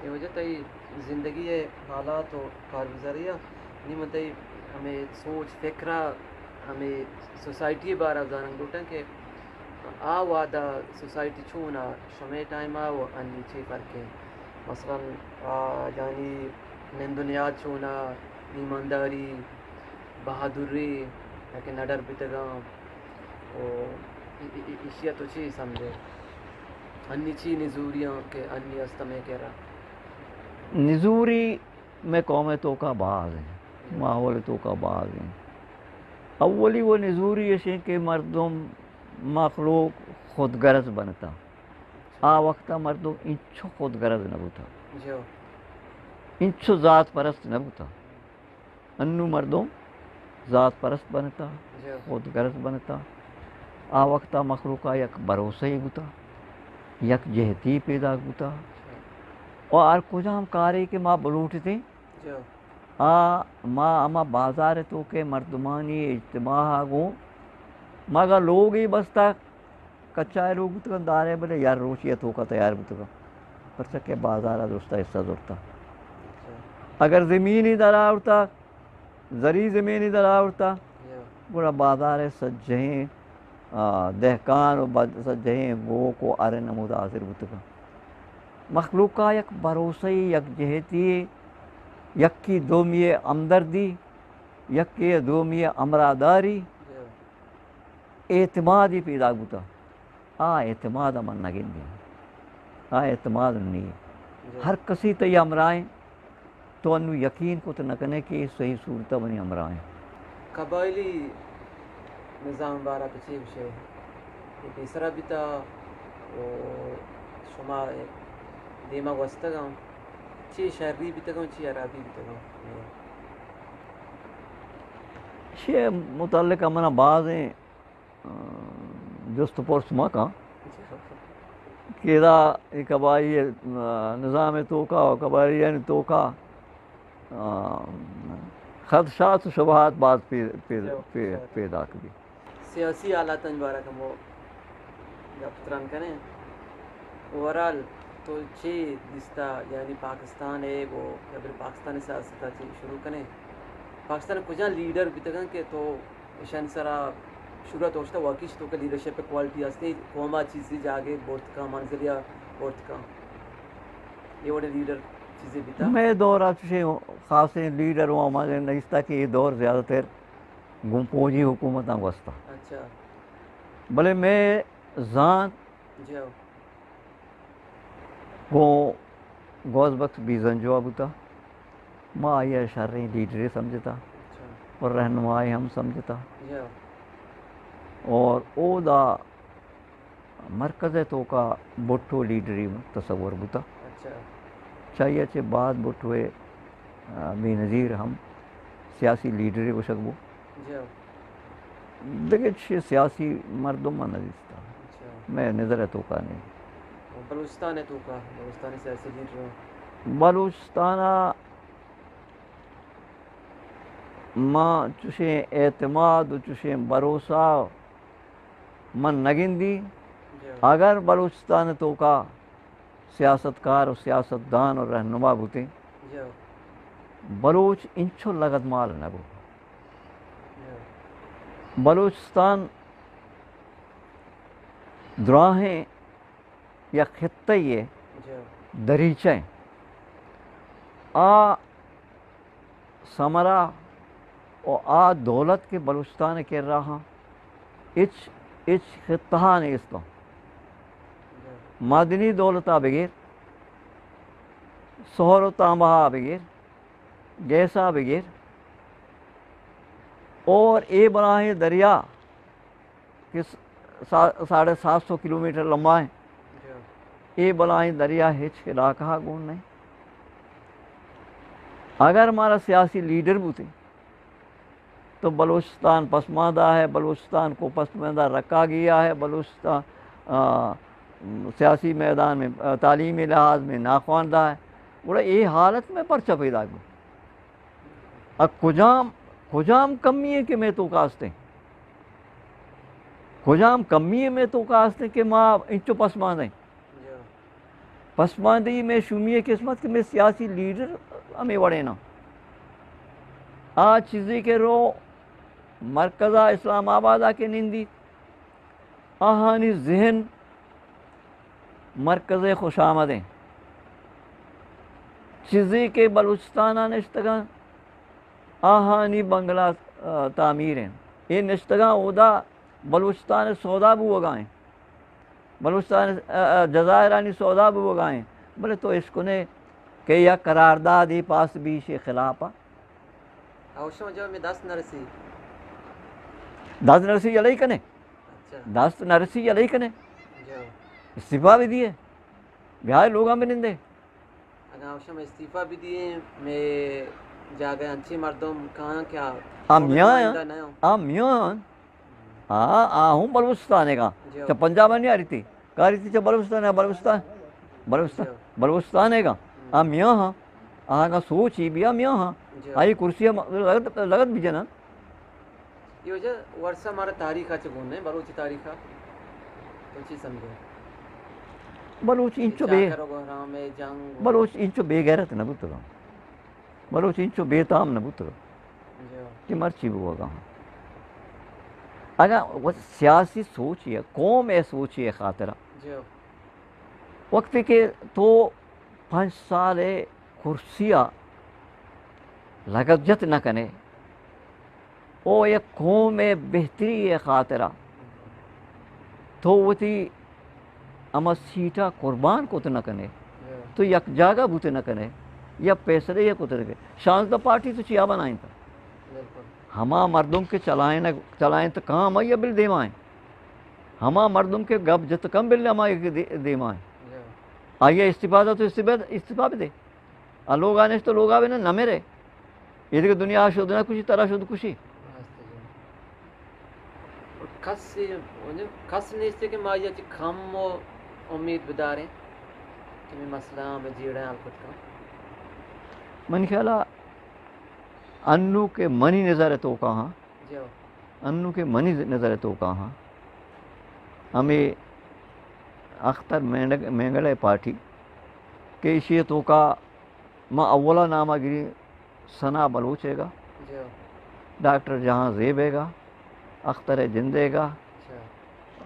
اے وجہ تئی زندگی ء حالات و کارگزاری ء نی من تئی ہمے سوچ فکر ء ہمے سوسائٹی ء بارہ ء زانگ لوٹاں کہ آ وہد ء سوسائٹی چون ء شمئے ٹائم ء و انی چے فرق ء؟ مثلاً آ یعنی نند و نیاد چون ء، ایمانداری، بہادری، یا کہ نڈر بیتگاں و ای-، ای-، ای-، ایشی ء تو چی سمجھے؟ انی چی نزوریاں کہ انی است ہمے کرا؟ نزوری مئے قوم ء توکا باز ہیں، ماحول ء توکا باز ہیں۔ اولی وہ نزوری ایش ہیں کہ مردم مخلوق خودغرض بنتا۔ آ وقتا مردم انچو خودغرض نہ بوتا۔ جو۔ انچو ذات پرست نہ بوتا۔ انو مردم ذات پرست بنتا، جو۔ خودغرض بنتا۔ آ وقتا مخلوقا یک بھروسہ ای بوتا، یک جہتی پیداک بوتا۔ و ہر کجام کارے کہ ما بلوٹتیں، جو۔ آ ما ہما بازار توکے مردمانی اجتماع گوں، ما اگاں لوگی بستا، کچا لوگ بوتگاں، دارے بلے یار روچی توکا تیار بوتگاں، پرچا کہ بازار درستا حصہ زرتا۔ اگر زمینی در آورتا، زری زمینی در آورتا، گڑا بازار سجہیں، آ، دہکان و بد-، سجہیں گوک و ارن ہمودا حاضر بوتگاں۔ مخلوقا یک بھروسہ، یک جہتی، یکی دومی ہمدردی، یکی دومی ہمراہداری، اعتمادی پیداک بوتا۔ آ اعتماد من نہ گندیں۔ آ اعتماد نی۔ ہر کسی تئی ہمراہیں، تو انو یقین کت نہ کنے کہ اے صحیح صورت منی ہمراہیں۔ قبائلی نظام بارا تو چی گوشے؟ اے پیسرا بیتا و شما دیما گوستگاں، چی شری بیتگاں، چی حرابی بیتگاں؟ شے متعلق منا بازیں جست و پرس مکن کہ ادا اے قبائلی نظام توکا و قبائلیانی توکا، آ، خدشات و شبہات باز پی-، پی-، پی-، پیداک بی۔ سیاسی حالاتانی بارا کمو گپ تران کنیں۔ اوورال تو چے دیستا، یعنی پاکستان ء گو یا بلے پاکستان ء سیاست ء چے شروع کنیں؟ پاکستان ء کجا لیڈر بیتگاں کہ تو ایشانی سرا شروعات اوشتا واقعی تو کہ لیڈرشپ کوالٹی ہستی، قوما چیزی جاگے برت کن، منزلیا برت کن۔ یہ وڑے لیڈر چیزے بیتا؟ مئے دور ء چشیں خاصیں لیڈر و ہما نیستا کہ یہ دور زیادہ تر گوں پوجی حکومتاں گوستا۔ اچھا۔ بلے مئے زانت جی ہو۔ گوں گوز بخش بیزنجو ء بوتا۔ ما آئی ء شریں لیڈرے سمجھتا اچھا۔ اور رہنمائے ہم سمجھتا۔ جی ہو۔ اور اودا مرکز ء توکا بھٹو لیڈری تصور بوتا۔ اچھا۔ چاہیے چہ بعد بھٹو ء، آ، بے نظیر ہم سیاسی لیڈرے گوشگ بو۔ جی ہو۔ دگہ چشیں سیاسی مردم من نہ دیستا۔ اچھا۔ مئے نظر ء توکا نہیں۔ بلوچستان ء توکا، بلوچستانی سیاسی لیڈر؟ بلوچستان ء ما چشیں اعتماد و چشیں بھروسہ من نہ گندی۔ جی۔ اگر بلوچستان ء توکا سیاستکار و سیاستدان و رہنما بوتیں، جی۔ بلوچ انچو لگد مال نہ بو۔ جی۔ بلوچستان دراہیں یک خطہ یے جی۔ دریچہ ایں۔ آ ثمرہ و آ دولت کہ بلوچستان ء کرا ہاں، ہچ، ہچ خطہ ء نیست۔ معدنی دولت ء بگر، سہر و تانبہ ء بگر، گیس ء بگر، اور اے بلاہیں دریا کہ س-، سا-، ساڑھے سات سو کلومیٹر لمبا ہیں۔ جی۔ اے بلاہیں دریا ہچ علاقہ گون نہیں۔ اگر ہمارا سیاسی لیڈر بوتے تو بلوچستان پسماندہ ہے، بلوچستان کو پسماندہ رکھا گیا ہے، بلوچستان، آ، سیاسی میدان میں، آ، تعلیمی لحاظ میں ناخواندہ ہے۔ گڑا اے حالت میں پرچہ پیدا گو۔ ا کجام، کجام کمی ہے کہ میں تو کاستے؟ کجام کمی ہے میں تو کاستے کہ ما انچو پسماندہ ہیں؟ جی۔ پسماندہی میں شومی قسمت کہ میں سیاسی لیڈر ہمیں وڑے نا۔ آ چیزی کہ رو مرکز اسلام آباد آ کے نندی، آہانی ذہن مرکز خوش آمدیں۔ چیزے کہ بلوچستان ء نشتگاں، آہانی بنگلہ، آ، تعمیر ہیں۔ اے نشتگاں اودا بلوچستان سودا بوگا ہیں۔ بلوچستان، آ، آ، جزائرانی سودا بوگا ہیں۔ بلے تو اشکنے کہ یک قراردادی پاس بیش خلاف۔ او شما جو میں دست نرسی۔ دست نرسی یلئی کنے؟ دست نہ رسی، یلہ کنے، استعفا بہ دیئے، بیائے لوگاں بہ نندے۔ اگاں شما استعفا بہ دیئے، مئے جاگہ انچیں مردم کایاں کہ آ آ میاں نمائندہ نہ آں۔ آ میاں آں۔ آ، آ ہوں بلوچستان ءَ گا۔ چہ پنجاب ءَ نیاریتی۔ کاریتی چہ بلوچستان ءَ، بلوچستان، بلوچستان، بلوچستان ءَ گا۔ آ میاں ہاں۔ آ گا سوچی بیا میاں ہاں۔ آئی کرسی ءَ لگت، لگت بجنن۔ اے وجہ ورثہ مارا تاریخ ءَ چہ گون نہ، بلوچ تاریخ ءَ تو چی سمجھے؟ بلوچ انچو بے، چاکر و گوہرام ءِ جنگ و بلوچ انچو بے غیرت نہ بوتگاں۔ بلوچ انچو بے تام نہ بوتگاں کہ مرچی بوگا ہاں۔ اگاں وت سیاسی سوچے، قوم ءِ سوچے خاطرا، وقتی کہ تو پنچ سال ءِ کرسی ءَ لگت جت نہ کنے، او یک قوم ءِ بہتری ءِ خاطرا تو وتی ہما سیٹ ءَ قربان کت نہ کنے، تو یک جاگہ بوت نہ کنے، یا پیسلہ ءَ کت نہ کنے۔ شانزدہ پارٹی تو چیا بنائینت؟ ہما مردم کہ چلائینگ، چلائینت کام آئی ءَ بل دیما ایں۔ ہما مردم کہ گپ جت کم بل ہما دے-، دیما ایں۔ آئی ءَ استعفا دا تو استعفا، استعفا بدے۔ آ لوگا نشت تو لوگا بہ نہ، نہ مرے۔ اے دگہ دنیا شد نہ کشی، ترا شد کشی۔ کس، کس نیست کہ ما آئی ءَ چہ کم و امید بداریں کہ مئے مسئلہ، مئے جیڑہ حل کت کن۔ منی خیالا انو کہ منی نظر ءِ توکا ہاں، انو کہ منی نظر ءِ توکا ہاں، ہمے اختر مینگ-، مینگل ءِ پارٹی کہ ایشی ءِ توکا ما اولا نام ءَ گریں ثنا بلوچ ءِ گا، ڈاکٹر جہاں زیب ءِ گا، اختر ءِ جند ءِ گا،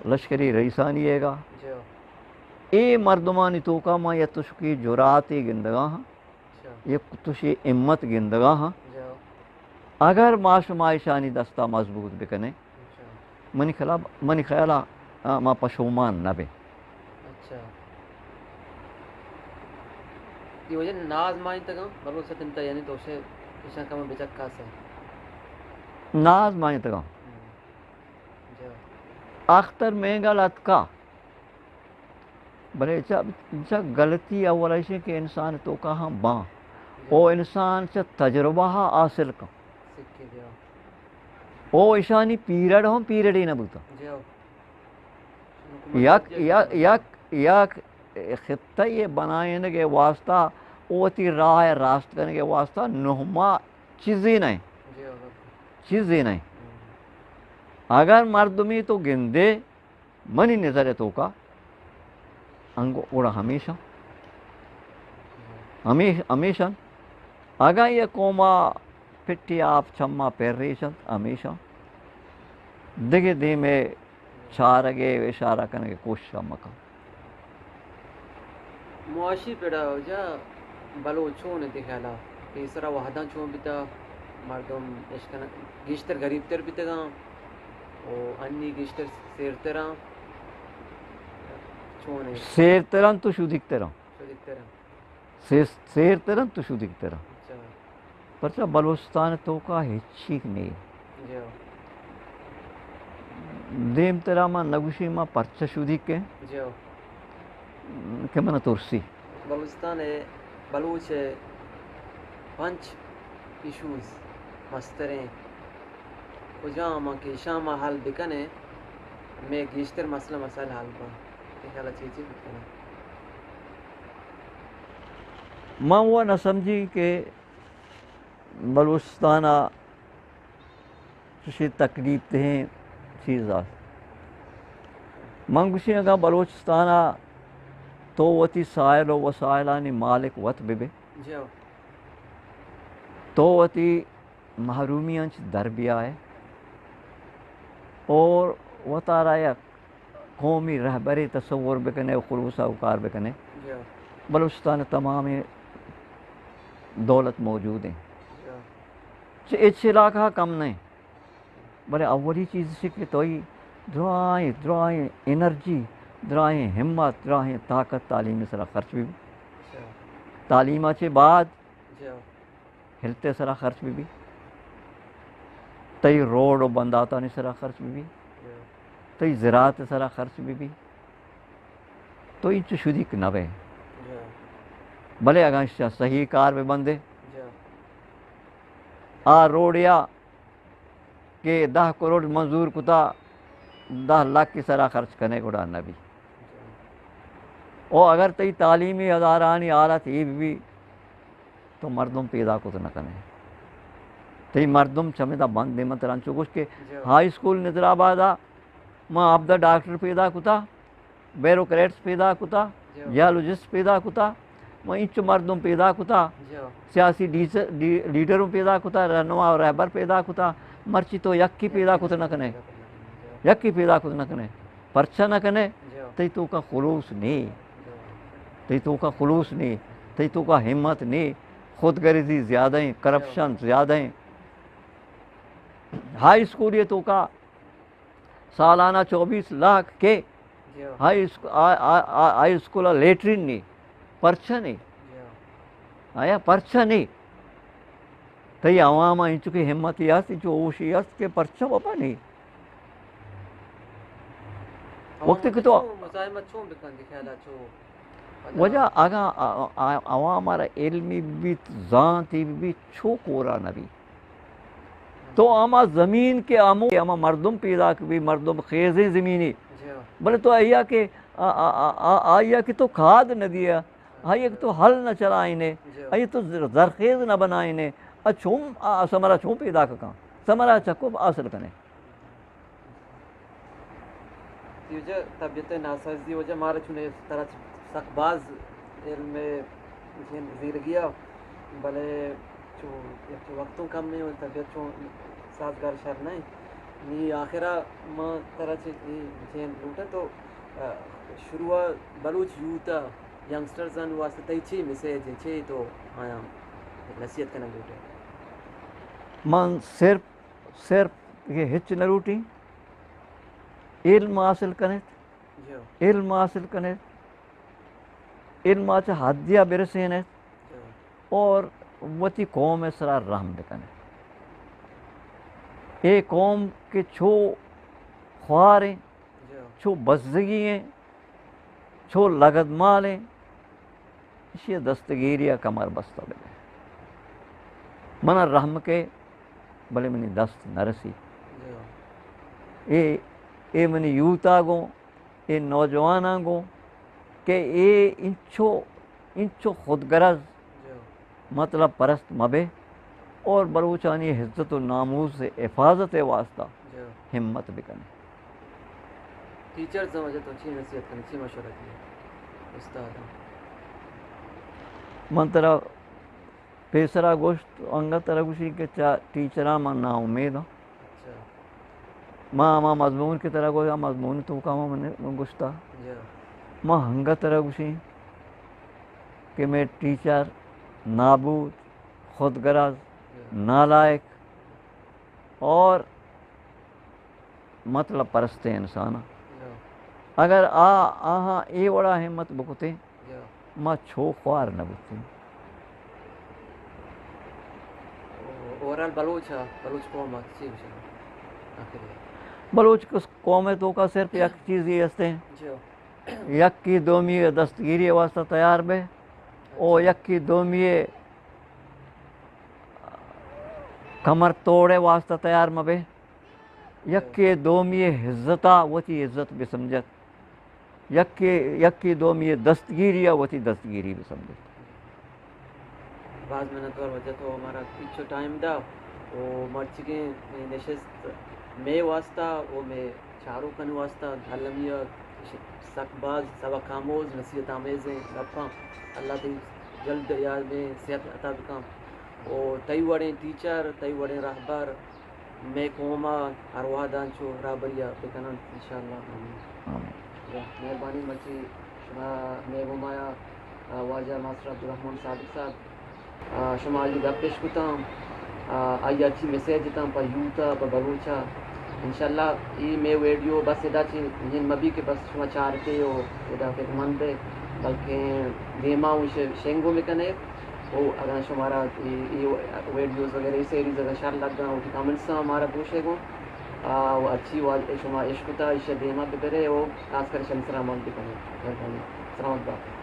لشکری رئیسانی ءِ گا۔ اے مردمانی توکا ما یک تشکے جراتے گندگا ہاں، یک تشے ہمت گندگا ہاں۔ اگر ما شما ایشانی دستا مضبوط بکنیں، منی خلا-، منی خیالا، آ، ما پشومان نہ بیں۔ اچھا۔ اے وجہ ناز مانتگاں، بلوچ ستنتا یعنی دوشے ایشاں کم بچکا سے۔ ناز مانتگاں۔ اختر مینگل اتکا، بلے چہ، چہ غلطی اول ایش کہ انسان توکا ہم باں۔ او انسان چہ تجربہ حاصل کن۔ او ایشانی پیریڈ ہم پیریڈے نہ بوتا۔ یک، یک، یک، یک خطہ ءِ بنائینگ ءِ واسطہ، وتی راہ ءِ راست کنگ ءِ واسطہ نہ ماہ چیزے نہ ایں۔ چیزے نہ ایں۔ اگر مردمی تو گندے، منی نظر ءِ توکا انگو گڑا ہمیشاں، ہمیش-، ہمیشاں اگاں یہ قوما پٹی آپ چما پر ریشنت، ہمیشاں دگہ دیمے چارگ ءِ اشارہ کنگ ءِ کوشش ءَ مکن۔ معاشی پڑا جا بلوچ چون انت خیالا؟ پیسرا وہداں چون بیتا؟ مردم اشکن گیشتر غریب تر بیتگاں و انی گیشتر سیرتراں۔ چون انت؟ سیرتراں تو شودیکتراں۔ شودیکتراں۔ سیر، سیرتراں تو شودیکتراں۔ اچھا۔ پرچا بلوچستان توکا ہچ چیز نہیں۔ جی ہو۔ دیم ترا ما نگوشی ما پرچا شودیک ہیں۔ جی ہو۔ کہ من ترسی۔ بلوچستان ءِ بلوچ ءِ پنچ ایشوز مستریں، کجام کہ ایشاں ما حل بکنیں، مئے گیشتر مسئلہ مسائل حل باں۔ اے خیال چی چی بکنیں؟ من وہ نہ سمجھی کہ بلوچستان ءَ چشیں تکلیف دہیں چیز است۔ من گوشیں اگاں بلوچستان ءَ تو وتی سائل و وسائلانی مالک وت بہ بے، جی ہو۔ تو وتی محرومیاں چہ در بیائے اور وتارا یک قومی رہبرے تصور بکنے و خلوص ءَ کار بکنے۔ جی۔ بلوچستان ءَ تمامیں دولت موجود ہیں۔ جی۔ چہ ہچ علاقہ کم نہیں۔ بلے اولی چیز اش کہ توئی دراہیں، دراہیں انرجی، دراہیں ہمت، دراہیں طاقت تعلیم سرا خرچ بی۔ جی۔ تعلیم چہ بعد جی۔ ہیلتھ ءِ سرا خرچ بہ بی، تئی روڈ و بنداتانی سرا خرچ بہ بی۔ تئی زراعت سرا خرچ بہ بی، تو انچو شدیک نہ بئے۔ جی۔ بلے اگاں ش-، صحیح کار بہ بندے، جی۔ آ روڈیا کہ دہ کروڑ منظور کتا، دہ لاکھ کی سرا خرچ کنے گڑا نہ بی۔ او اگر تئی تعلیمی ادارہانی حالت اے بہ بی، تو مردم پیدا کت نہ کنے۔ تئی مردم چمدا بند، من ترا انچو گوشت کہ جی۔ ہائی اسکول نظر آبادا ما ہبدہ ڈاکٹر پیدا کتا، بیوروکریٹس پیدا کتا، جی۔ جیولوجسٹ پیدا کتا، ما انچو مردم پیدا کتا، جی۔ سیاسی ڈیس-، ڈی-، لیڈروں پیدا کتا، رہنما و رہبر پیدا کتا، مرچی تو یکی پیدا کت نہ کنے، جی۔ یکی پیدا کت نہ کنے، پرچہ نہ کنے، جی۔ تئی توکا خلوص نی، جی۔ تئی توکا خلوص نی، تئی توکا ہمت نی، خود غرضی زیادہ ہیں، کرپشن زیادہ ہیں۔ ہائی اسکول یہ توکا سالانہ چوبیس لاکھ کے جی۔ ہائی اسک-، آ-، آ-، آ-، ہائی اسکول ءَ لیٹرین نی، پرچہ نی؟ جی۔ آیا پرچہ نی؟ تئی عوام ءَ انچو کہ ہمت است، انچو ہوشی است کہ پرچہ بابا نی؟ وقتی کہ تو چون مزاحمت چون بکن دی خیال ءَ چو؟ واجہ اگاں آ-، آ-، عوام ءَ را علمی بیت، زانتی بیت، چو کورا نہ بیت۔ تو ہما زمین کہ ہمو، ہما مردم پیداک بی، مردم خیزیں زمینی۔ جی۔ بلے تو آیا کہ آ-، آ-، آ-، آ-، آیا کہ تو کھاد نہ دیا، آیا کہ تو ہل نہ چلائینے، جی۔ آیا تو زر-، زرخیز نہ بنائینے، آ چون، آ ثمرہ چون پیداک کن؟ ثمرہ چکو حاصل کنے۔ تی وجہ طبیعت ناسازی وجہ مارا چون ترا سک باز علم زیرگیا، بلے چو یک وقتوں کم میں طبیعت چون سازگار شر نہیں۔ نی آخرا ما ترا چے چین لوٹا تو، آ، شروع بلوچ یوتھ ینگسٹرز ان واسطے تئی چی میسج ہے، چی تو آیا نصیحت کرنا لوٹے؟ من صرف صرف یہ ہچ نہ لوٹیں، علم حاصل کنیت، جی۔ علم حاصل کنیت، علم ءَ چہ حدیا برسینیت، جی۔ اور وتی قوم ءِ سرا رحم بکنیت۔ اے قوم کہ چو خواریں، جی۔ چو بزگی ایں، چو لگد مال ایں، ایشی ءِ دستگیری ءَ کمر بستہ بہ بئے۔ من ءَ رحم کئے، بلے منی دست نہ رسی۔ جی۔ اے، اے منی یوتھا گوں، اے نوجواناں گوں کہ اے انچو، انچو خود غرض، جی۔ مطلب پرست مہ بے اور بلوچانی عزت و ناموس ءِ حفاظت ءِ واسطہ، جی۔ ہمت بکنے۔ ٹیچرز ءِ وجہ تو چی نصیحت کنے، چی مشورہ دیے استاد؟ من ترا پیسرا گوشت، انگت ترا گوشی کہ چا ٹیچراں من نا امید ہاں۔ اچھا۔ ما ہما مضمون کہ ترا گوشت، آ مضمون توکا ما من گوشتا۔ جی۔ ما انگت ترا گوشی کہ میں ٹیچر نابود، خود غرض، جی۔ نالائق اور مطلب پرستیں انسان۔ جی۔ اگر آ، آہاں اے وڑا ہمت بکتیں، جی۔ ما چو خوار نہ بوتیں۔ اوورآل بلوچ ءَ، بلوچ قوم ءَ چی گوشگ آخری؟ بلوچ قوم ءِ توکا صرف یک چیزے ہستیں۔ جی۔ یکی دومی ءِ دستگیری ءِ واسطہ تیار بے، او اچھا۔ یکی دومی ءِ کمر توڑ ءِ واسطہ تیار مہ بے۔ یکے دومی ءِ عزت ءَ وتی عزت بہ سمجھت۔ یکے، یکے دومی ءِ دستگیری ءَ وتی دستگیری بہ سمجھت۔ باز منتوار واجہ تو مارا انچو ٹائم دا و مرچیگیں نشست مئے واسطہ و مئے چاروکانی واسطہ المی ءَ سک باز سبق آموز، نصیحت آمیزیں گپاں۔ اللہ تئی جلد یا مئے صحت عطا بکن و تئی وڑیں ٹیچر، تئی وڑیں رہبر مئے قوم ءَ ہر وہد ءَ انچو رہبری ءَ بہ کن انت، انشاءاللہ۔ آمین۔ آمین۔ مہربانی، مرچی شما مئے گوما ءَ، آ، واجہ ماسٹر عبدالرحمن صادق صاحب، آ، شما آئی گپ اش کتاں، آ، آئی ءَ چی میسج اتاں پہ یوتھ ءَ، پہ بلوچ ءَ۔ انشاءاللہ اے مئے ویڈیو بس ادا چی ہین مہ بی کہ بس شما چارتے و ادا فکر مند بے، بلکیں دیما اوں ش-، شنگ و بکنے۔ او اگاں شمارا اے، اے ویڈیوز وغیرہ، اے سیریز اگاں شر لگاں، وتی کمنٹس ءَ مارا گوشے گوں۔ آ، و ہرچی واجہ شما اشکتا، ایشی دیما ببرے و خاص کر ایشانی سر عمل بکنے۔ مہربانی۔ سلامت بات۔